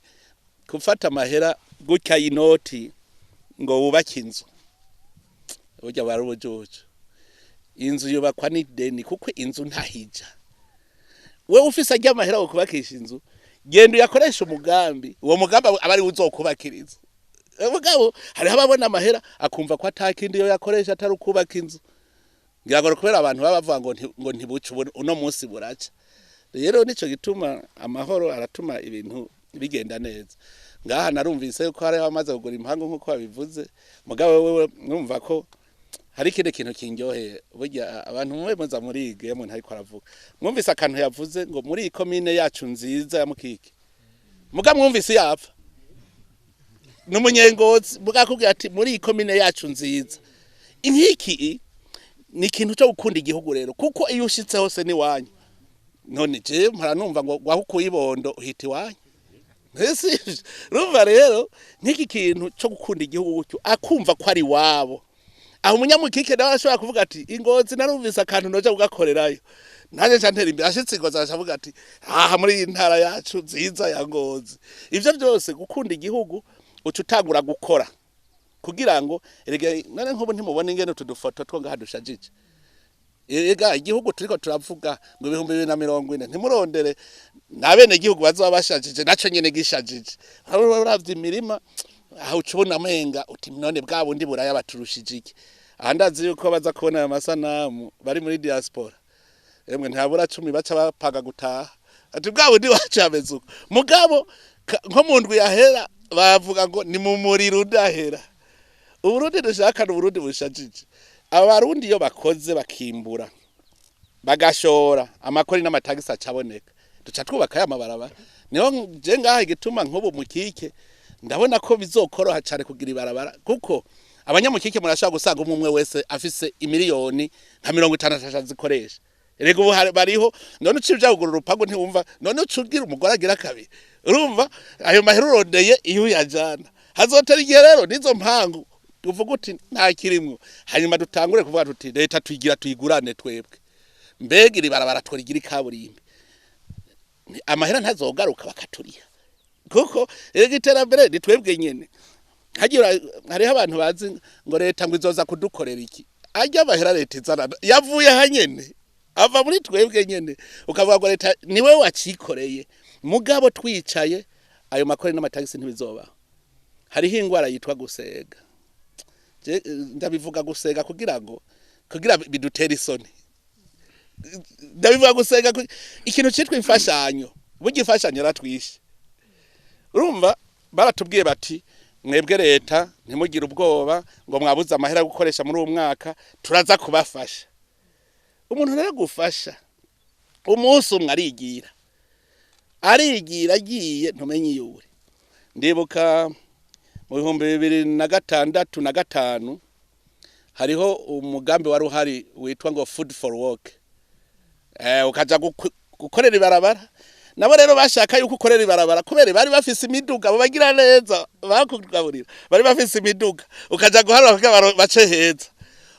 gufata amahera gutya y'inoti ngo wubake inzu, burya bari ubujuju. Inzu yubakwa n'ideni, kuko inzu ntahija. Wewe ufise arya mahera wo kubakisha inzu, genda uyakoresha umugambi, uwo mugambi aba ari uzokubakira inzu. Mugabo hariho ababona amahera akumva ko atakindi yo yakoresha atari ukubaka inzu. Ngira ngo kubera abantu baba bavuga ngo ntibuce, ubu uno munsi buraca. Rero nico gituma amahoro aratuma ibintu bigenda neza. Ngaha narumvise yuko hariho abamaze kugura impangu nk'uko babivuze. Mugabo wewe numva ko hari ikindi kintu kindyoheye. Burya abantu mwe muza murige iyo umuntu ariko aravuga, mwumvise akantu yavuze ngo muri iyi komine yacu nziza ya Mukike, muga mwumvise yapfa n'umunyengozi, muga akubwira ati muri iyi komine yacu nziza inkiki. Ni ikintu cyo gukunda igihugu rero, kuko iyo ushitse hose ni wanyu. None je mpora numva ngo wahukuye ibondo uhita iwanyu. Ese urumva rero nk'iki kintu cyo gukunda igihugu gutyo, akumva ko ari wabo. Aho umunyamukike nawe arashobora kuvuga ati ingozi narumvise akantu noja kugakorerayo, nanjye nca ntera imbere. Ashitse ingozi aravuga ati aha muri iyi ntara yacu nziza ya Ngozi. Ivyo byose gukunda igihugu, uca utangura gukora kugira ngo erega none nk'ubu ntimubona ingene utu dufoto two ngaha dushajije. Erega igihugu turiko turavuga ngo 2040, ntimurondere n'abene igihugu bazoba bashajije, naco nyene gishajije. Uravye imirima aho uca ubona amenga uti none bwa bundi buraya baturushije iki? Aha ndazi yuko baza kubona aya masanamu bari muri diaspora, emwe ntabura 10 baca bapaga gutaha, ati bwa bundi wacu hameze uko. Mugabo nko mu ndwi yahera bavuga ngo ni mu muriro udahera. Uburundi dushaka ni Uburundi bushajije. Abarundi iyo bakoze bakimbura bagashora, amakori n'amatagisi acaboneka, duca twubaka ya mabarabara. Niho je ngaha igituma nk'ubu mukike ndabona ko bizokoroha cyane kugira ibarabara, kuko abanyamukike murashobora gusanga umwe umwe wese afise imiliyoni nka 50 zikoresha. Erega ubu bariho none uciye uja kugura urupangu ntiwumva, none uca ugira umugore agira kabiri, urumva ayo mahera urondeye iyo uyajana. Hazotera igihe rero nizo mpangu uvuga uti nta kirimwo, hanyuma dutangure kuvuga tuti leta tuyigira tuyigurane twebwe, mbega iri barabara tworigira ikaburimbi, amahera ntazogaruka bakaturiha, kuko erega iterambere ni twebwe nyene. Hagira hariho abantu bazi ngo leta ngo izoza kudukorera iki, ajya amahera leta izana yavuye hanyene, ava muri twebwe nyene. Ukavuga ngo leta niwe wacikoreye, mugabo twicaye ayo makore n'amatagisi ntibizobaho. Hariho ingwara yitwa gusega. Ndabivuga gusega kugira ngo bidutere isoni. Ndabivuga gusega ikintu citwa imfashanyo, burya imfashanyo yaratwishe. Urumva baratubwiye bati mwebwe leta ntimugire ubwoba ngo mwabuze amahera yo gukoresha muri uwo mwaka, turaza kubafasha. Umuntu rero gufasha umunsi umwe arigira agiye ntumenye iyo uri. Ndibuka mu 2006 na 5 hariho umugambi wari uhari witwa ngo food for work. Ukaja gukorera ibarabara. Nabo rero bashaka yuko ukorera ibarabara kubera bari bafise imiduga, abo bagira neza bakugaburira bari bafise imiduga, ukaja guharura kugira bace heza.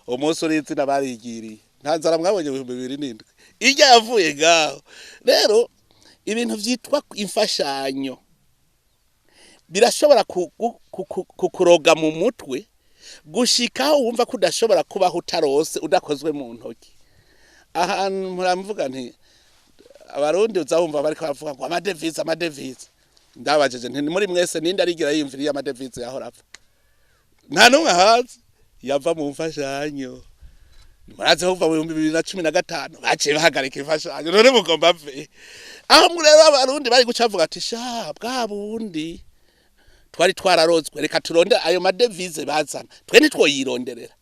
Umunsi urizina barigiriye, nta nzara mwabonye 2007 irya yavuye ngaho. Rero ibintu vyitwa imfashanyo birashobora kukuroga mu mutwe gushikaho wumva ko udashobora kubaho utarose udakozwe mu ntoki. Ahantu muramvuga nti abarundi uzabumva bariko bavuga ngo amadevize amadevize, ndabajeje nti muri mwese ninde arigira yiyumvira iyo amadevize yahora apfa? Nta numwe ahazi yava mu mfashanyo. Murazi ho kuva mu 2015 baciye bahagarika imfashanyo, none mugomba mve aho rero abarundi bari guca bavuga ati sha bwa bundi twari twararozwe, reka turonde ayo madevize bazana, twe ntitwoyironderera.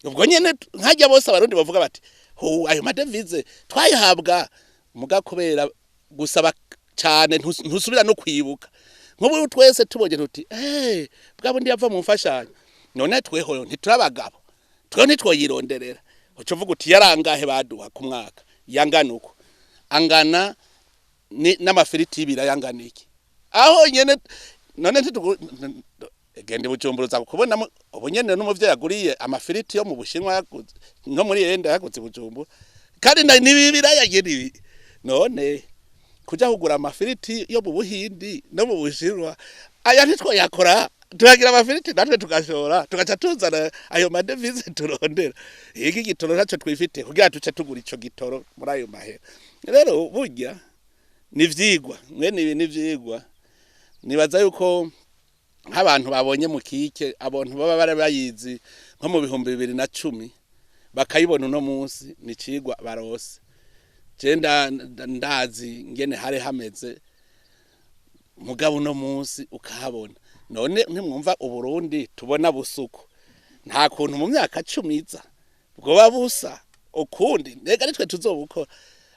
Ubwo nyene nkajya bose abarundi bavuga bati ho ayo madevize twayihabwa, muga kubera gusaba cyane ntusubira no kwibuka. Nk'ubu twese tubonye tuti bwa bundi yava mu mfashanyo, none tweho ntiturabagabo, twe ntitwoyironderera. Uca uvuga uti yarangahe baduha ku mwaka yangana uko angana n'amafiriti y'ibiraya angana iki, aho nyene none genda Bujumbura uza kubona ubu nyene n'umuvyeyi aguriye amafiriti yo mu Bushinwa yaguze no muri yenda yaguze Bujumbura, kandi n'ibiraya nyene ibi. None kuja kugura amafiriti yo mu Buhindi no mu Bushinwa aya ntitwoyakora, tuyagira amafiriti natwe tugashora tugaca tuzana ayo madevize turondera. Iki gitoro ntaco twifite kugira tuce tugura ico gitoro muri ayo mahera. Rero burya ni vyigwa, mwene ibi ni vyigwa. Nibaza yuko nk'abantu babonye mukike, abantu baba bari bayizi nko mu 2010 bakayibona uno munsi ni cigwa barose. Je ndazi ngene hari hameze, mugabo uno munsi ukahabona. None ntimwumva Uburundi tubona busuku, nta kuntu mu myaka 10 iza bwoba busa ukundi, mbega nitwe tuzobukora.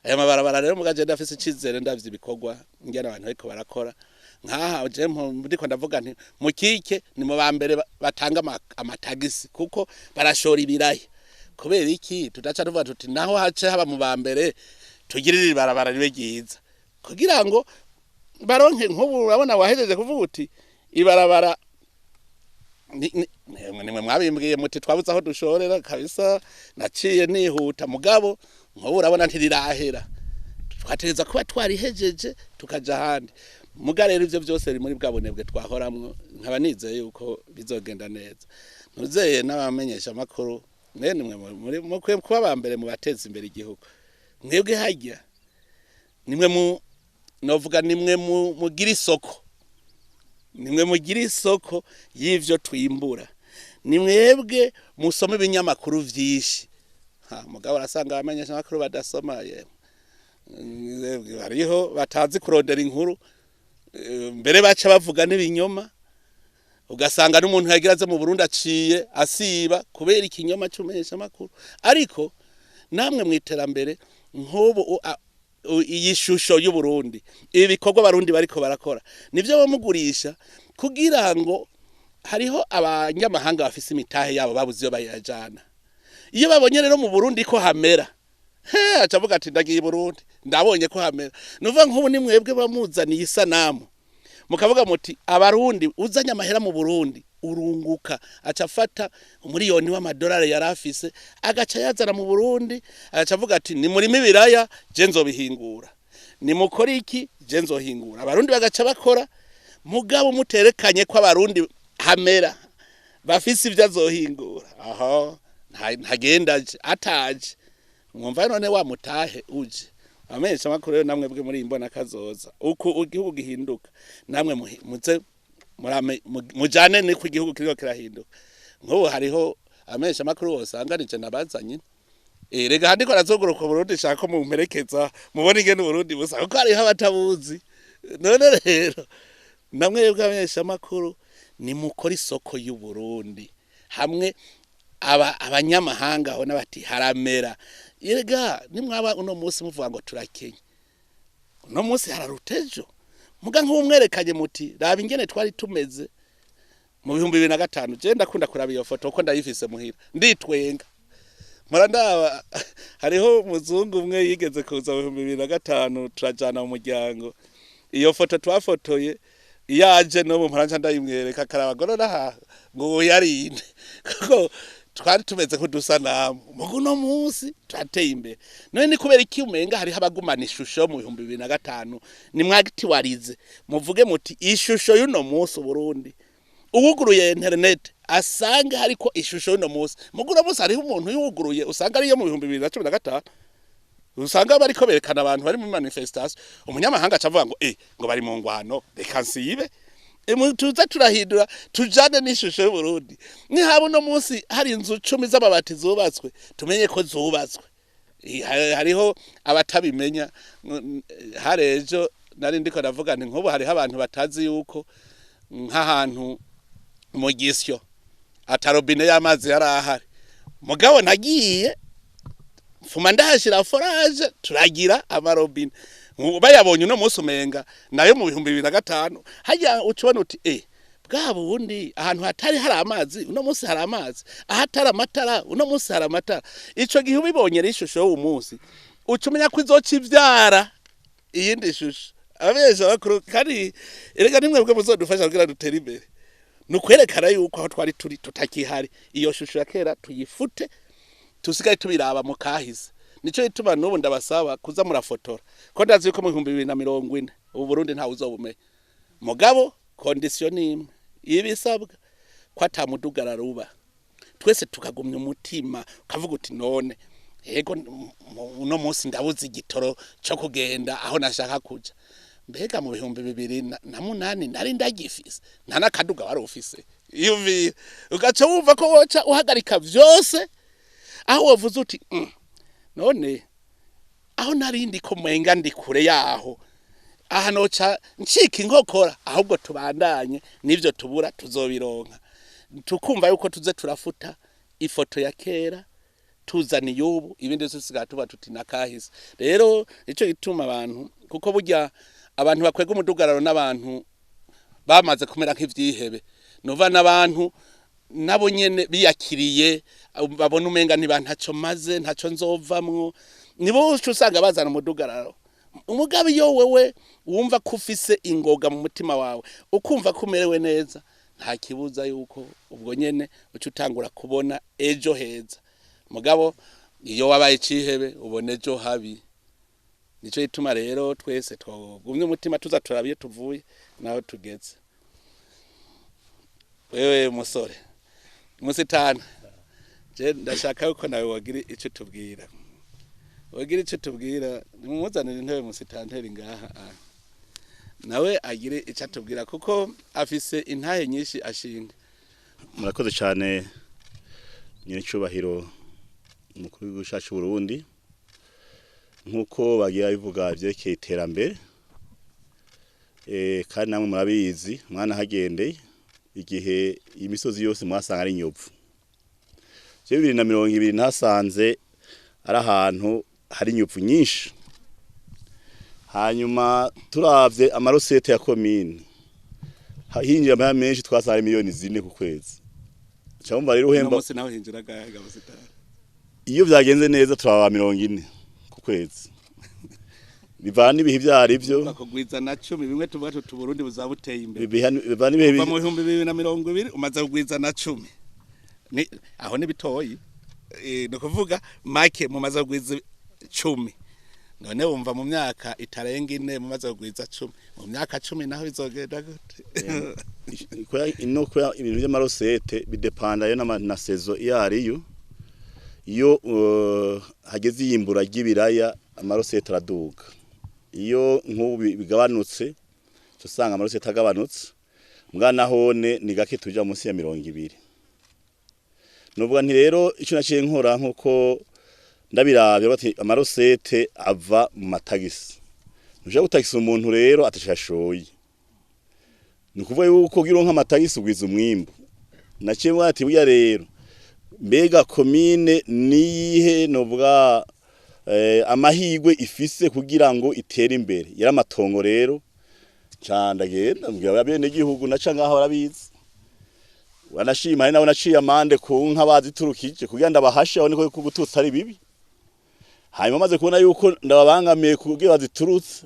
Aya mabarabara rero mugaje ndafise icizere, ndavye ibikorwa ngene abantu bariko barakora. Nkaha je ndiko ndavuga nti mukike ni mu bambere batanga amatagisi, kuko barashora ibiraya. Kubera iki tudaca tuvuga tuti naho hace haba mu ba mbere, tugirire ibarabara ribe ryiza kugira ngo baronke? Nk'ubu urabona wahejeje kuvuga uti ibarabara nimwe mwabimbwiye muti twabuze aho dushorera kabisa, naciye nihuta. Mugabo nk'ubu urabona ntirirahera, twategereza kuba twarihejeje tukaja ahandi. Muga rero ivyo byose biri muri bwa bunebwe twahoramwo. Nkaba nizeye yuko bizogenda neza. Ntuzeye n'abamenyesha amakuru mwene nimwe muri mukwiye kuba aba mbere mu bateza imbere igihugu. Mwebwe harya nimwe mu novuga nimwe mu mugira isoko, nimwe mugira isoko y'ivyo twimbura, ni mwebwe musoma ibinyamakuru vyinshi. Ha mugabo arasanga abamenyesha amakuru badasoma, yemwe hariho batazi kurondera inkuru, mbere baca bavuga n'ibinyoma, ugasanga n'umuntu yagira aze mu Burundi aciye asiba kubera ikinyoma cy'umenyesha amakuru. Ariko namwe mu iterambere, nk'ubu iyi shusho y'u Burundi, ibi bikorwa abarundi bariko barakora nivyo bamugurisha, kugira ngo hariho abanyamahanga bafise imitahe yabo babuze iyo bayajana. Iyo babonye rero mu Burundi ko hamera, he aca avuga ati ndagiye i Burundi, ndabonye ko hamera. Nuvuga nk'ubu ni mwebwe bamuzaniye isanamu, mukavuga muti abarundi, uzanye amahera mu Burundi urunguka, aca afata umuriyoni w'amadolari yari afise agaca yazana mu Burundi, agaca avuga ati ni murimo ibiraya, je nzobihingura, ni mukora iki, je nzohingura. Abarundi bagaca bakora. Mugabo muterekanye ko abarundi hamera bafise ibyo azohingura, aho ntagenda aje ataje. Mwumva none wa mutahe uje. Amenyesha amakuru rero, namwe bwe muri imbona kazoza uku igihugu gihinduka, namwe muze mujane niko igihugu kiriko kirahinduka. Nk'ubu hariho amenyesha amakuru wosanga nije nabazanye. Rega handiko arazoguruka Burundi, shaka ko mumperekeza mubone ingene Burundi busa, kuko hariho abatabuzi. None rero namwe bwe amenyesha amakuru, nimukora isoko y'u Burundi hamwe aba abanyamahanga babona bati haramera. Erega nimwaba uno munsi muvuga ngo turakenye, uno munsi hararuta ejo. Muga nk'umwerekanye muti raba ingene twari tumeze mu 2005. Je ndakunda kuraba iyo foto kuko ndayifise muhira, nditwenga. Mpora ndaba, hariho umuzungu umwe yigeze kuza mu 2005, turajana mu muryango. Iyo foto twafotoye, iyo aje n'ubu mpora nca ndayimwereka, akaraba ngo nonaha ngo ubu yarinde, kuko twari tumeze nk'udusanamu. Muga uno munsi turateye imbere. None ni kubera iki umenga hariho abagumana ishusho yo mu 2005? Nimwagitiwarize, muvuge muti ishusho y'uno munsi Burundi, uwuguruye internet asange hariko ishusho y'uno munsi. Muga uno munsi hariho umuntu yuguruye usanga ariyo mu 2015, usanga bariko berekana abantu bari mu manifestation, umunyamahanga aca avuga ngo ngo bari mu ngwano, reka nsibe. Tuze turahindura tujane n'ishusho y'Uburundi. Nihaba uno munsi hari inzu 10 z'amabati zubatswe, tumenye ko zubatswe. Hariho abatabimenya. Hari ejo nari ndiko ndavuga nti nk'ubu hariho abantu batazi yuko nk'ahantu mu Gisyo ata robine y'amazi yari ahari. Mugabo nagiye mfuma ndahashira forage, turagira amarobine. Bayabonye uno munsi umenga nayo mu 2005. Hajya ucubona uti bwa bundi ahantu hatari hari amazi, uno munsi hari amazi, ahatari amatara, uno munsi hari amatara. Ico gihe ubibonye rero ishusho y'uwo munsi, uca umenya ko izoca ivyara iyindi shusho. Abesha bakuru kandi erega nimwe bwe muzodufasha kugira dutere imbere, ni ukwerekana yuko aho twari turi tutakihari. Iyo shusho ya kera tuyifute, tusigaye tubiraba mu kahise. Nico gituma n'ubu ndabasaba kuza murafotora, ko ndazi yuko mu 2040 ubu Burundi ntawe uzobumenya. Mugabo condition ni imwe ibisabwa, ko ata mudugararo uba, twese tukagumya umutima, ukavuga uti none yego uno munsi ndabuze igitoro co kugenda aho nashaka kuja, mbega mu 2008 nari ndagifise? Nta n'akaduga wari ufise. Iyumvire, ugaca wumva ko woca uhagarika vyose aho wavuze uti none aho nari ndi ko mwenga ndi kure yaho, aha noca ncika inkokora, ahubwo tubandanye n'ivyo tubura tuzobironka. Tukumva yuko tuze turafuta ifoto ya kera, tuzana iy'ubu, ibindi vyose tusigaye tuba tuti nakahise. Rero ico gituma abantu, kuko burya abantu bakwega umudugararo n'abantu bamaze kumera nk'ivyihebe, nuva n'abantu nabo nyene biyakiriye. Babona umenga ntiba ntaco maze, ntaco nzovamwo, nibo uca usanga bazana umudugararo. Umugabo iyo wewe wumva ko ufise ingoga mu mutima wawe, ukumva ko umerewe neza, nta kibuza yuko ubwo nyene uca utangura kubona ejo heza. Mugabo iyo wabaye icihebe, ubona ejo habi. Nico gituma rero twese twogumye umutima, tuza turaba iyo tuvuye naho tugeze. Wewe musore musitana, je ndashaka yuko nawe wagira ico tubwira, wagira ico tubwira. Nimumuzanire intebe musitanteri ngaha, nawe agire ico atubwira, kuko afise intahe nyinshi ashinga. Murakoze cyane, nyir'icyubahiro umukuru w'igihugu cyacu Burundi. Nk'uko bagiye babivuga ibyerekeye iterambere, kandi namwe murabizi, mwanahagendeye igihe imisozi yose mwasanga ari inyovu. Je 2020 nasanze ari ahantu hari inyovu nyinshi. Hanyuma turavye ama recettes ya komine, hinjira amahera menshi, twasanga miliyoni 4 ku kwezi. Cyumva rero uno uhemba munsi nawe hinjira agahe musitani? Iyo vyagenze neza turaba 40 ku kwezi, bivana n'ibihe ivyo arivyo. Bakugwiza na 10, bimwe tuvuga tuti Burundi buzaba buteye imbere. Bivana n'ibihe. Kuva mu 2020 umaze kugwiza na 10, ni aho ni bitoyi. Ni ukuvuga make mumaze kugwiza 10. None wumva mu myaka itarenga 4 mumaze kugwiza 10, mu myaka 10 naho bizogenda gute? Ino kubera ibintu vy'ama recettes bidepanda yo na saison iyo ariyo. Iyo hageze iyimbura ry'ibiraya, ama recettes araduga. Iyo nk'ubu bigabanutse, usanga ama recettes agabanutse. Mbwa nahone ni gake tuja munsi ya 20. Nuvuga nti rero ico naciye nkora, nkuko ndabiravye, bati ama recettes ava mu matagisi. Ntuja gutagisa umuntu rero atashashoye. Ni ukuvuga yuko ugira nk'amatagisi ugwiza umwimbu. Naciye mvuga ati burya rero mbega komine niyihe novuga amahigwe ifise kugira ngo itere imbere? Yari amatongo. Rero ca ndagenda mbwira abene gihugu, naca ngaho barabizi, wanashima. Hari nabo naciye amande ku nka baziturukije kugira ndabahashe, aho niko gututsa ari bibi. Hanyuma maze kubona yuko ndababangamiye kugira baziturutse,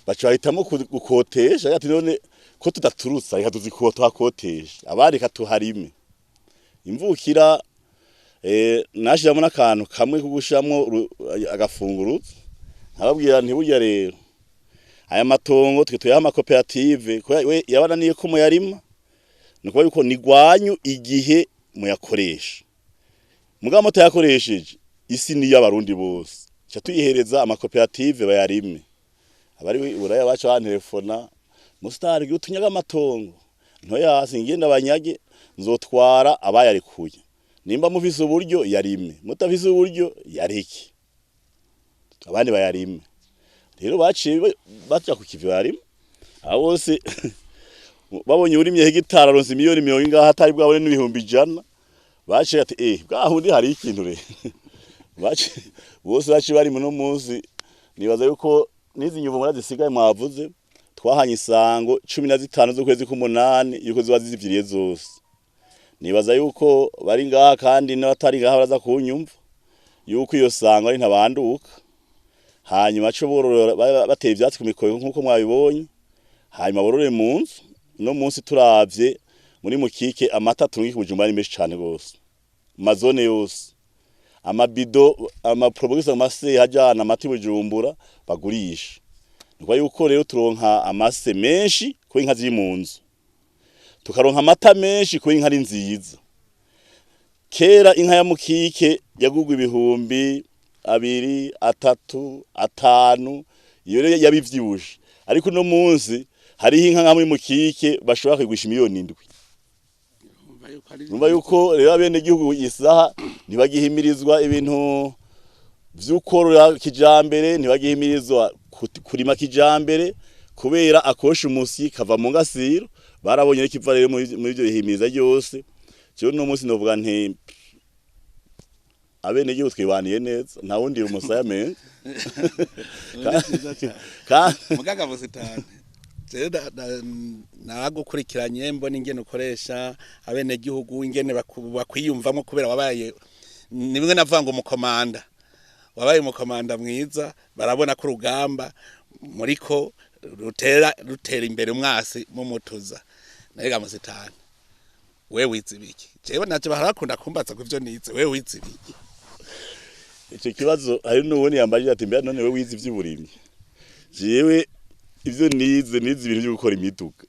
baca bahitamo gukotesha. Ati none ko tudaturutsa, reka tuzikota tuhakotesha, abandi reka tuharime imvukira. Nashiramo n'akantu kamwe ko gushiramwo agafunguro, nkababwira nti burya rero aya matongo twe tuyaha amakoperative, kubera we yabananiye ko muyarima, ni ukuvuga yuko ni gwanyu igihe muyakoresha. Mugabo mutayakoresheje, isi ni iy'Abarundi bose, ca tuyihereza amakoperative bayarime. Abari Buraya baca bantelefona: "Musitari, utunyaga amatongo." Ntoya, ngenda banyage, nzotwara abayarekuye. Nimba mufise uburyo yarime, mutafise uburyo yareke abandi bayarime. Rero baciye baja ku kivi barima. Abo bose babonye urimye hegitari aronse miliyoni mirongo ingahe, atari bwabone n'100,000, baciye ati bwahundi hari ikintu. Rero baciye bose baciye bari muno munsi. Nibaza yuko n'izi nyuvu zisigaye mwavuze, twahanye isango 15 z'ukwezi k'umunani yuko ziba zizivyiriye zose. Nibaza yuko bari ngaha, kandi n'abatari ngaha baraza kunyumva yuko iyo sango ari ntabanduka. Hanyuma co borora bateye ivyatsi ku mikobeko nk'uko mwabibonye, hanyuma borore mu nzu. No munsi turavye muri Mukike, amata turungika Bujumbura ni menshi cane gose, mu mazone yose, amabido, amaprobogisa, amase hajana amata i Bujumbura bagurisha. Nikuvuga yuko rero turonka amase menshi kubera inka ziri mu nzu, tukaronka amata menshi kubera inka ari nziza. Kera inka ya Mukike yagurwa 2000, 3, 5, iyo rero yabivyibushe. Ariko uno munsi hariho inka nka muri Mukike bashobora kuyigurisha miliyoni 7. Numva yuko rero abene gihugu isaha ntibagihimirizwa ibintu vy'ukorora kijambere, ntibagihimirizwa kurima kijambere, kubera akosha umusi kava mu ngasiro. Barabonye rero ikiva rero muri ivyo bihimiriza ryose. Jewe uno munsi novuga nti abene gihugu twibaniye neza, nta wundi umusaya menshi. Kandi Mugaga busitani, jewe naragukurikiranye, mbona ingene ukoresha abenegihugu, ingene bakwiyumvamo kubera wabaye Nimwe navuga ngo umukomanda, wabaye umukomanda mwiza, barabona ko urugamba muriko rutera rutera imbere, umwasi mumutuza. Naye musitani, we wize ibiki? Jewe naje barakunda kumbaza ko ivyo nize. We wize ibiki? Ico kibazo hari n'uwundi yambajije ati: "Mbega none we wize ivy'uburimyi?" Jewe ivyo nize, nize ibintu vyo gukora imiduga.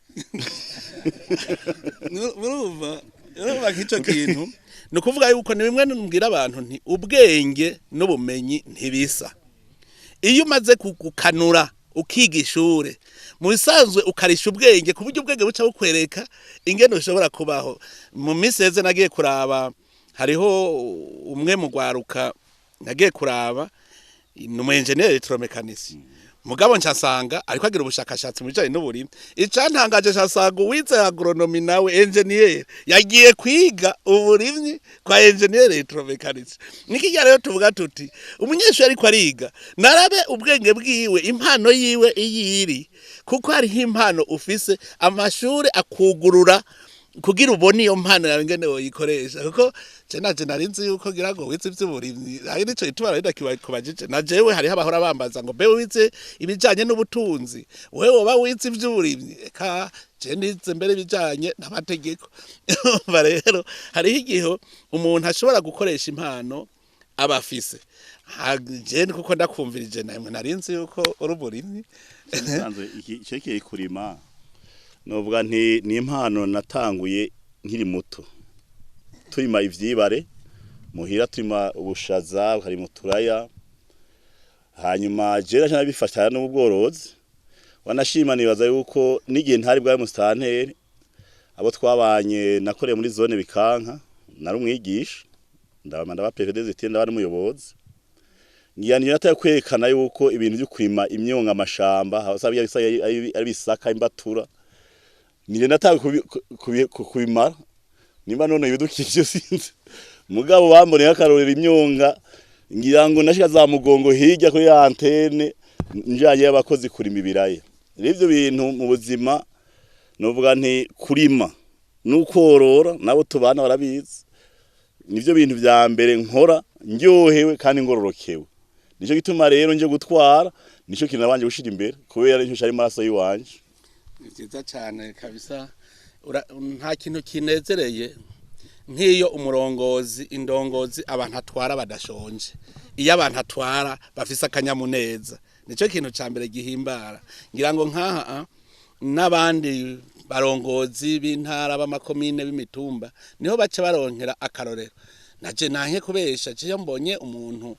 Urumva nk'ico kintu, ni ukuvuga yuko ni bimwe mbwira abantu nti ubwenge n'ubumenyi ntibisa. Iyo umaze gukanura, ukiga ishure, mu bisanzwe ukarisha ubwenge, ku buryo ubwenge buca bukwereka ingene ushobora kubaho. Mu minsi heze nagiye kuraba, hariho umwe mu rwaruka nagiye kuraba, ni umu ingénieur électromécanicien, mugabo nsanga ariko agira ubushakashatsi mu bijanye n'uburimyi. Icantangaje, nsanga uwize agronomie nawe engineer yagiye kwiga uburimyi kwa ingénieur électromécanicien. Nikijya rero tuvuga tuti umunyeshuri ariko ariga narabe ubwenge bwiwe, impano yiwe iyiri, kuko hariho impano ufise, amashuri akugurura kugira ubone iyo mpano yawe ingene woyikoresha. Kuko je naje nari nzi yuko ngira ngo wize ivy'uburimyi, ari nico gituma rero ndakibakubajije. Na jewe hariho abahora bambaza ngo: "Mbe wize ibijanye n'ubutunzi, wewe woba wize ivy'uburimyi?" Eka, je nize mbere ibijanye n'amategeko. Urumva rero hariho igihe umuntu ashobora gukoresha impano aba afise. Je kuko ndakumvirije, namwe nari nzi yuko uri umurimyi. Nsanzwe iki cekeye kurima, novuga nti ni impano natanguye nkiri muto, turima ivyibare muhira, turima ubushaza, hari mu turaya. Hanyuma je nabifasha n'ubworozi, wanashima. Nibaza yuko n'igihe ntari bwawe musitanteri, abo twabanye nakoreye muri zone Bikanka, nari umwigisha, ndaba ndaba préfet des études, ndaba n'umuyobozi. Ngira niyo nataye kwerekana yuko ibintu byo kurima imyonga, amashamba hasa ari bisaka, imbatura, nije nataye kubimara. Nimba none ibidukikije sinzi, mugabo bamboneye akarorero imyonga. Ngira ngo nashika za Mugongo hirya kuri ya antenne, njanye y'abakozi kurima ibiraya. Rero ivyo bintu mu buzima, novuga nti kurima n'ukorora, nabo tubana barabizi, nivyo bintu vya mbere nkora ndyohewe kandi ngororokewe. Nico gituma rero nje gutwara, nico kintu nabanje gushira imbere, kubera nico cari maraso yiwanje. Ni vyiza cyane kabisa. Nta kintu kinezereye nk'iyo umurongozi, indongozi, abantu atwara badashonje, iyo abantu atwara bafise akanyamuneza, nicyo kintu ca mbere gihimbara. Ngira ngo nkaha n'abandi barongozi b'intara, b'amakomine, b'imitumba, niho baca baronkera akarorero. Naje nanke kubesha, je iyo mbonye umuntu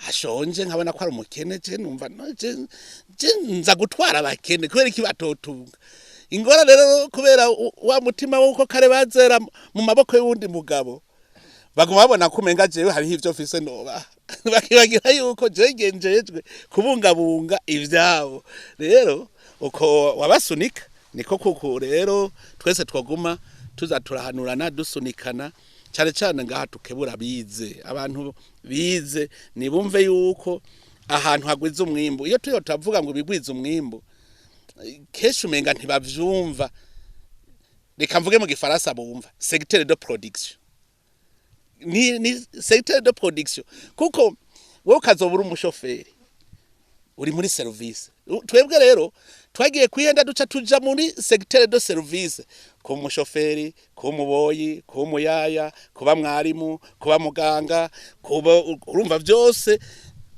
ashonje, nkabona ko ari umukene, je numva no, je nza gutwara abakene kubera iki batotunga. Ingorane rero, kubera wa mutima wuko kare bazera mu maboko y'uwundi mugabo, baguma babona ko umenga jewe hariho ivyo mfise noba, bakibagira yuko jewe ngenjejwe kubungabunga ivyabo. Rero uko wabasunika niko kuko rero twese twaguma tuza turahanurana, dusunikana. Cyane cyane ngaha tukebura bize, abantu bize nibumve yuko ahantu hagwiza umwimbu, iyo turiyo turavuga ngo bigwiza umwimbu, kenshi umenga ntibavyumva. Reka mvuge mu gifaransa bumva: secteur de production. Ni secteur de production, kuko wowe ukazobura umushoferi uri muri service. Twebwe rero twagiye kwihenda, duca tuja muri secteur de service: kuba umushoferi, kuba umuboyi, kuba umuyaya, kuba mwarimu, kuba muganga, kuba, urumva byose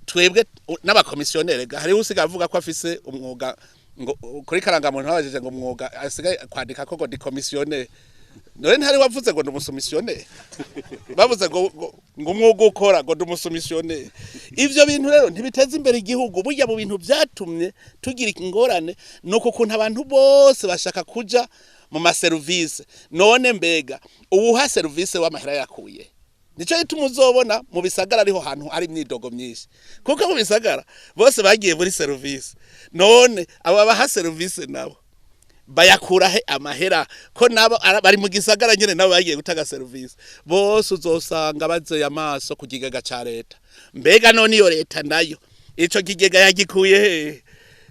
twebwe n'abakomisiyoneri. Hariho usigaye avuga ko afise umwuga, ngo kuri karangamuntu babajije ngo umwuga, asigaye kwandika ko ngo ndi commissionnaire. None ntari wavuze ngo ndi umusoumissionnaire? Bavuze ngo umwuga ukora, ngo ndi umusoumissionnaire. Ivyo bintu rero ntibiteza imbere igihugu. Burya mu bintu vyatumye tugira ingorane nuko ukuntu abantu bose bashaka kuja mu maserivisi. None mbega uwuha serivisi w'amahera yakuye? Nico gituma uzobona mu bisagara ariho hantu hari imyidogo myinshi, kuko mu bisagara bose bagiye muri serivisi. None aba baha serivisi nabo bayakura he amahera, ko nabo bari mu gisagara nyene, nabo bagiye gutanga serivisi? Bose uzosanga bazeye amaso ku kigega ca leta. Mbega none iyo leta nayo ico kigega yagikuye hehe?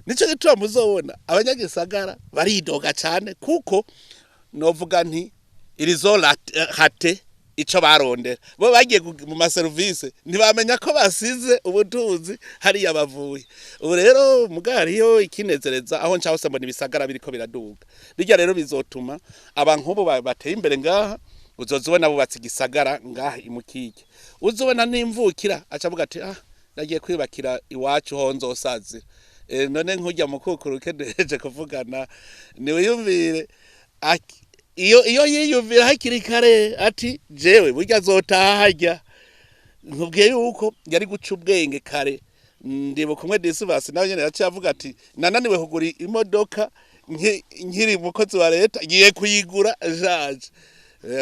Nico gituma muzobona abanyagisagara baridoga cane, kuko novuga nti irizo rate. Ico barondera, bo bagiye mu maserivisi, ntibamenya ko basize ubutunzi hariya bavuye. Ubu rero mugariyo ikinezereza, aho nca hose mbona ibisagara biriko biraduga. Bijya rero bizotuma abantu ubu bateye imbere ngaha. Uzoza ubona bubatse igisagara ngaha imukike, uzobona n'imvukira aca avuga ati: "Ah, nagiye kwiyubakira iwacu ho nzosazira." None nkujya mukukuru duheje kuvugana, niwiyumvire iyo yiyumvira hakiri kare ati: "Jewe burya azotaha harya," nkubwiye yuko yari guca ubwenge kare. Ndibuka umwe Disivasi, nawe nyene yaciye avuga ati: "Nananiwe kugura imodoka nkiri umukozi wa leta, ngiye kuyigura jaje."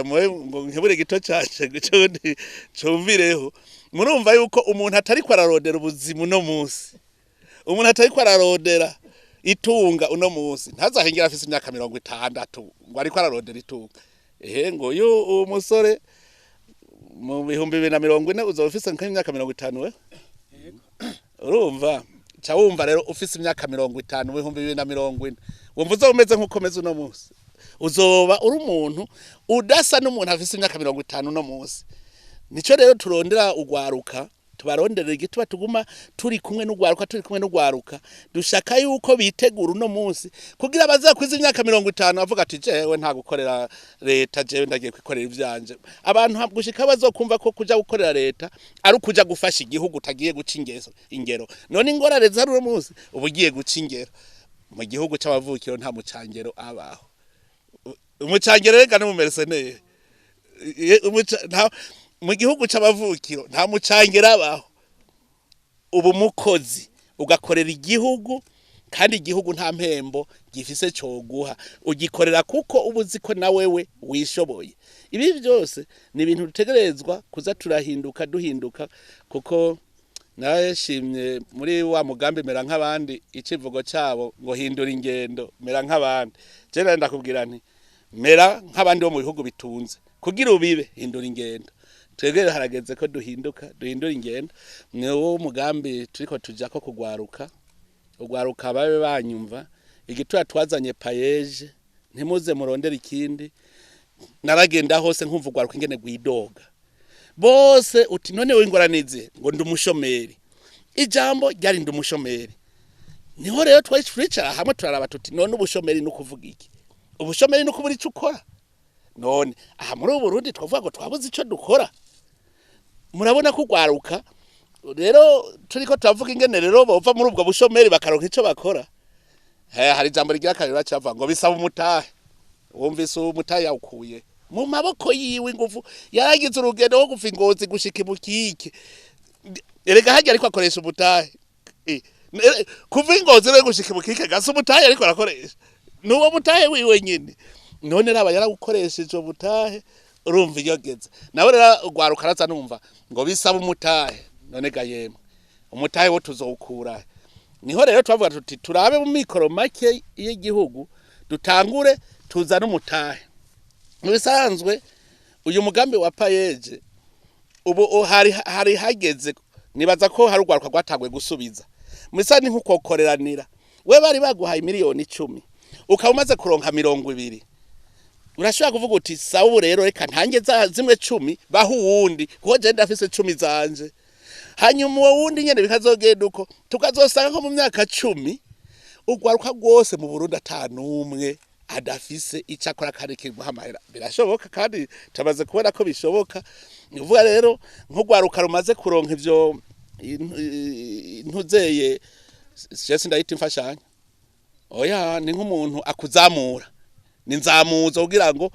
Mwe ngo nkebure gito canje gucundi cumvireho. Murumva yuko umuntu atariko ararondera ubuzima uno munsi, umuntu atariko ararondera itunga uno munsi, ntazahengera afise imyaka 60 ngo ariko ararondera itunga. Ehe, ngo uyu uwo musore mu 2040 uzoba ufise nk'imyaka 50. We urumva, ca wumva rero ufise imyaka 50 mu 2040, wumva uzoba umeze nk'uko umeze uno munsi? Uzoba uri umuntu udasa n'umuntu afise imyaka 50 uno munsi. Nico rero turondera ugwaruka, tubaronderera igituba, tuguma turi kumwe n'ugwaruka, turi kumwe n'ugwaruka. Dushaka yuko bitegura uno munsi kugira bazakwiza imyaka 50 avuga ati: "Jewe nta gukorera leta, jewe ndagiye kwikorera ivyanje." Abantu gushika bazokumva ko kuja gukorera leta ari ukuja gufasha igihugu, utagiye guca ingeso ingero. None ingorane zari uno munsi, uba ugiye guca ingero mu gihugu c'abavukiro. Nta mucangero abaho. Umucangero rega n'umumercenaire. Mu gihugu c'abavukiro nta mucangero abaho. Ubu mukozi ugakorera igihugu, kandi igihugu nta mpembo gifise coguha. Ugikorera kuko uba uzi ko na wewe wishoboye. Ibi byose ni ibintu dutegerezwa kuza turahinduka, duhinduka, kuko narashimye muri wa mugambi mera nk'abandi, icivugo cabo ngo "Hindura ingendo, mera nk'abandi". Je nari ndakubwira nti: "Mera nk'abandi bo mu bihugu bitunze." Kugira ubibe, hindura ingendo. Twebwe harageze ko duhinduka, duhindura ingendo. Ni wo mugambi turiko tujako kugwaruka. Ugwaruka babe banyumva igitura twazanye PAEEJ, ntimuze murondera ikindi. Naragenda hose nkumva ugwaruka ingene gwidoga bose, uti: "None wingoranize?" Ngo: "Ndi umushomeri." Ijambo ryari "Ndi umushomeri". Niho rero twari twicara hamwe turaraba tuti: "None ubushomeri ni ukuvuga iki? Ubushomeri ni ukubura ico ukora. None aha muri ubu Burundi twavuga ngo twabuze ico dukora?" Murabona ko ugwaruka rero turiko turavuga ingene rero bova muri ubwo bushomeri bakaronka ico bakora. Hari ijambo rigira kabiri bacavuga ngo bisaba umutahe. Wumvise uwo mutahe yawukuye mu maboko yiwe, ingufu yaragize urugendo rwo kuva Ingozi gushika Ibukike. Erega harya ariko akoresha umutahe. Kuva Ingozi rero gushika Ibukike gasa umutahe ariko arakoresha nuwo mutahe wiwe nyene. None raba yarawukoresheje uwo mutahe, urumva iyo geze nawe rero ugwaruka araza numva ngo bisaba umutahe. None ga yemwe, umutahe wo tuzowukura? Niho rero twavuga tuti: "Turabe mu mikoro make y'igihugu, dutangure tuzane umutahe." Mu bisanzwe uyu mugambi wa PAEEJ ubu hari hageze, nibaza ko hari urwaruka rwatanguye gusubiza. Mu bisanzwe ni nk'ukokoreranira. We bari baguhaye miliyoni 10, ukaba umaze kuronka 20, urashobora kuvuga uti: "Sawa, ubu rero reka ntange za zimwe 10, baho uwundi, kuko je ndafise 10 zanje." Hanyuma uwo wundi nyene bikazogenda uko, tukazosanga nko mu myaka 10 urwaruka rwose mu Burundi ata n'umwe adafise icyo akora kandi kimuha amahera. Birashoboka, kandi tumaze kubona ko bishoboka. Ni ukuvuga rero nk'urwaruka rumaze kuronka ivyo intuzeye, je ndayita imfashanyo, oya, ni nk'umuntu akuzamura, ni nzamuzo kugira ngo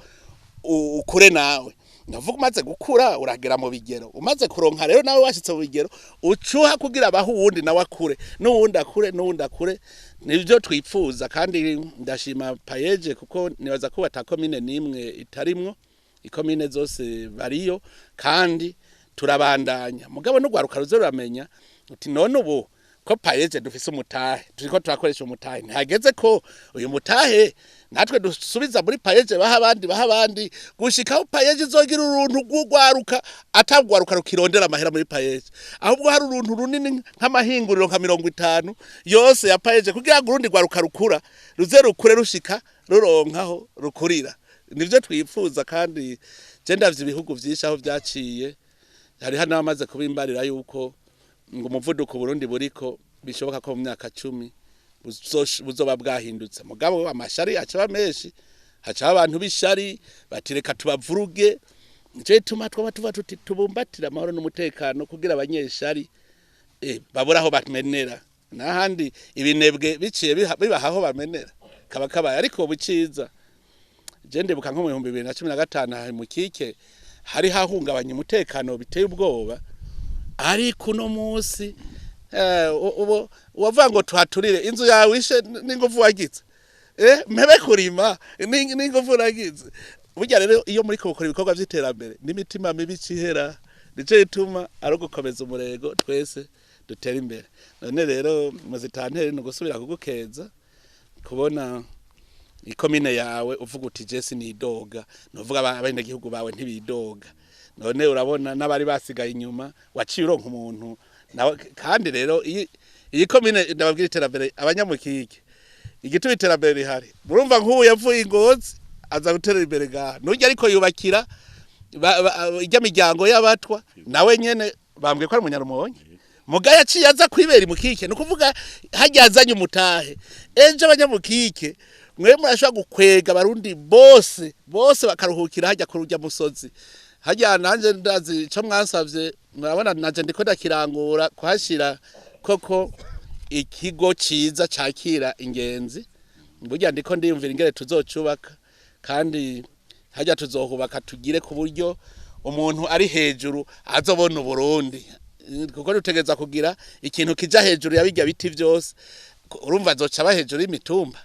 ukure nawe. Ndavuga umaze gukura, uragera mu bigero, umaze kuronka rero nawe washitse mu bigero, ucuha kugira abaho uwundi nawe akure, n'uwundi akure, n'uwundi akure. Nivyo twipfuza. Kandi ndashima PAEEJ, kuko nibaza ko ata komine n'imwe itarimwo, ikomine zose bariyo, kandi turabandanya. Mugabo n'urwaruka ruze ruramenya uti: "None ubu ko PAEEJ dufise umutahe, turiko turakoresha umutahe, ntihageze ko uyu mutahe natwe dusubiza muri PAEEJ, baha abandi, baha abandi, gushikaho PAEEJ izogira uruntu rw'urwaruka, atagwaruka rukirondera amahera muri PAEEJ, ahubwo hari uruntu runini nk'amahinguriro nka 50 yose ya PAEEJ, kugira ngo urundi rwaruka rukura ruze rukure rushika ruronkaho rukurira." Nivyo twifuza, kandi je ndavye ibihugu vyinshi aho vyaciye, hariho n'abamaze kubimbarira yuko ngo umuvuduko Burundi buriko bishoboka ko mu myaka 10 buzoba bwahindutse. Mugabo amashari acaba menshi, haca abantu b'ishari batireka tubavuruge. Nico gituma twaba tuva tuti tubumbatira amahoro n'umutekano kugira abanyeshari babura aho bamenera, n'ahandi ibinebwe biciye bibaha aho bamenera kaba kabaye. Ariko buciza je ndibuka nko mu 2015 hari mu Kike hari hahungabanya umutekano biteye ubwoba, ariko uno munsi ubo wavuga ngo tuhaturire inzu yawe ishe n'ingufu wagize, mpebe kurima n'ingufu nagize. Burya rero iyo muri gukora ibikorwa vy'iterambere n'imitima mibi cihera, nico gituma ari ugukomeza umurego twese dutera imbere. None rero muzitanteri ni ugusubira kugukeza kubona ikomine yawe uvuga uti je sinidoga, nuvuga abenegihugu bawe ntibidoga. None urabona n'abari basigaye inyuma waciye uronka umuntu nawe. Kandi rero iyi komine ndababwira iterambere abanyamukike igituma iterambere rihari, murumva nk'ubu yavuye Ingozi aza gutera imbere ngaha, nujya ariko yubakira ijya miryango y'abatwa, nawe nyene bambwiye ko ari umunyarumonge muga yaciye aza kwibera imukike, ni ukuvuga hajya azanye umutahe. Ejo abanyamukike mwe murashobora gukwega abarundi bose bose bakaruhukira hajya ku rujya musozi hajya. Nanje ndazi ico mwansavye, murabona nanje ndiko ndakirangura kuhashira koko ikigo ciza cakira ingenzi. Burya ndiko ndiyumvira ingene tuzocubaka, kandi hajya tuzohubaka tugire ku buryo umuntu ari hejuru azobona Uburundi, kuko dutegereza kugira ikintu kija hejuru ya bijya biti vyose. Urumva azoca aba hejuru y'imitumba,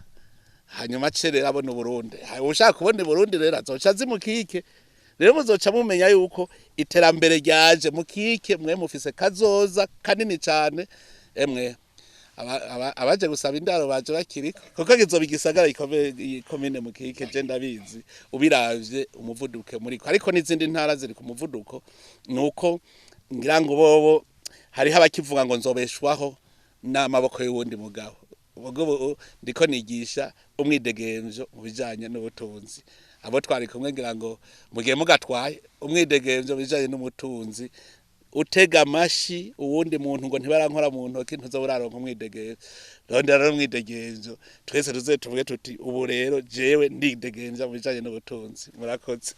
hanyuma ace rero abona Uburundi. Ushaka kubona Uburundi rero azoca azi Mukike. Rero muzoca mumenya yuko iterambere ryaje Mukike, mwe mufise kazoza kanini cane. Emwe abaje gusaba indaro baje bakiriko, kuko kizoba igisagara gikomeye ikomine Mukike. Je ndabizi ubiravye umuvuduko muriko, ariko n'izindi ntara ziri ku muvuduko, nuko ngira ngo bobo hariho abakivuga ngo nzobeshwaho n'amaboko y'uwundi mugabo. Ubwo ndiko nigisha umwidegemvyo mu bijanye n'ubutunzi, abo twari kumwe ngira ngo mugiye mugatwaye umwidegemvyo mu bijanye n'umutunzi. Utega amashi uwundi muntu ngo ntibarankora mu ntoki, ntuzoba uraronka umwidegemvyo. Rondera rero umwidegemvyo, twese tuze tuvuge tuti ubu rero jewe ndidegemvya mu bijanye n'ubutunzi. Murakoze.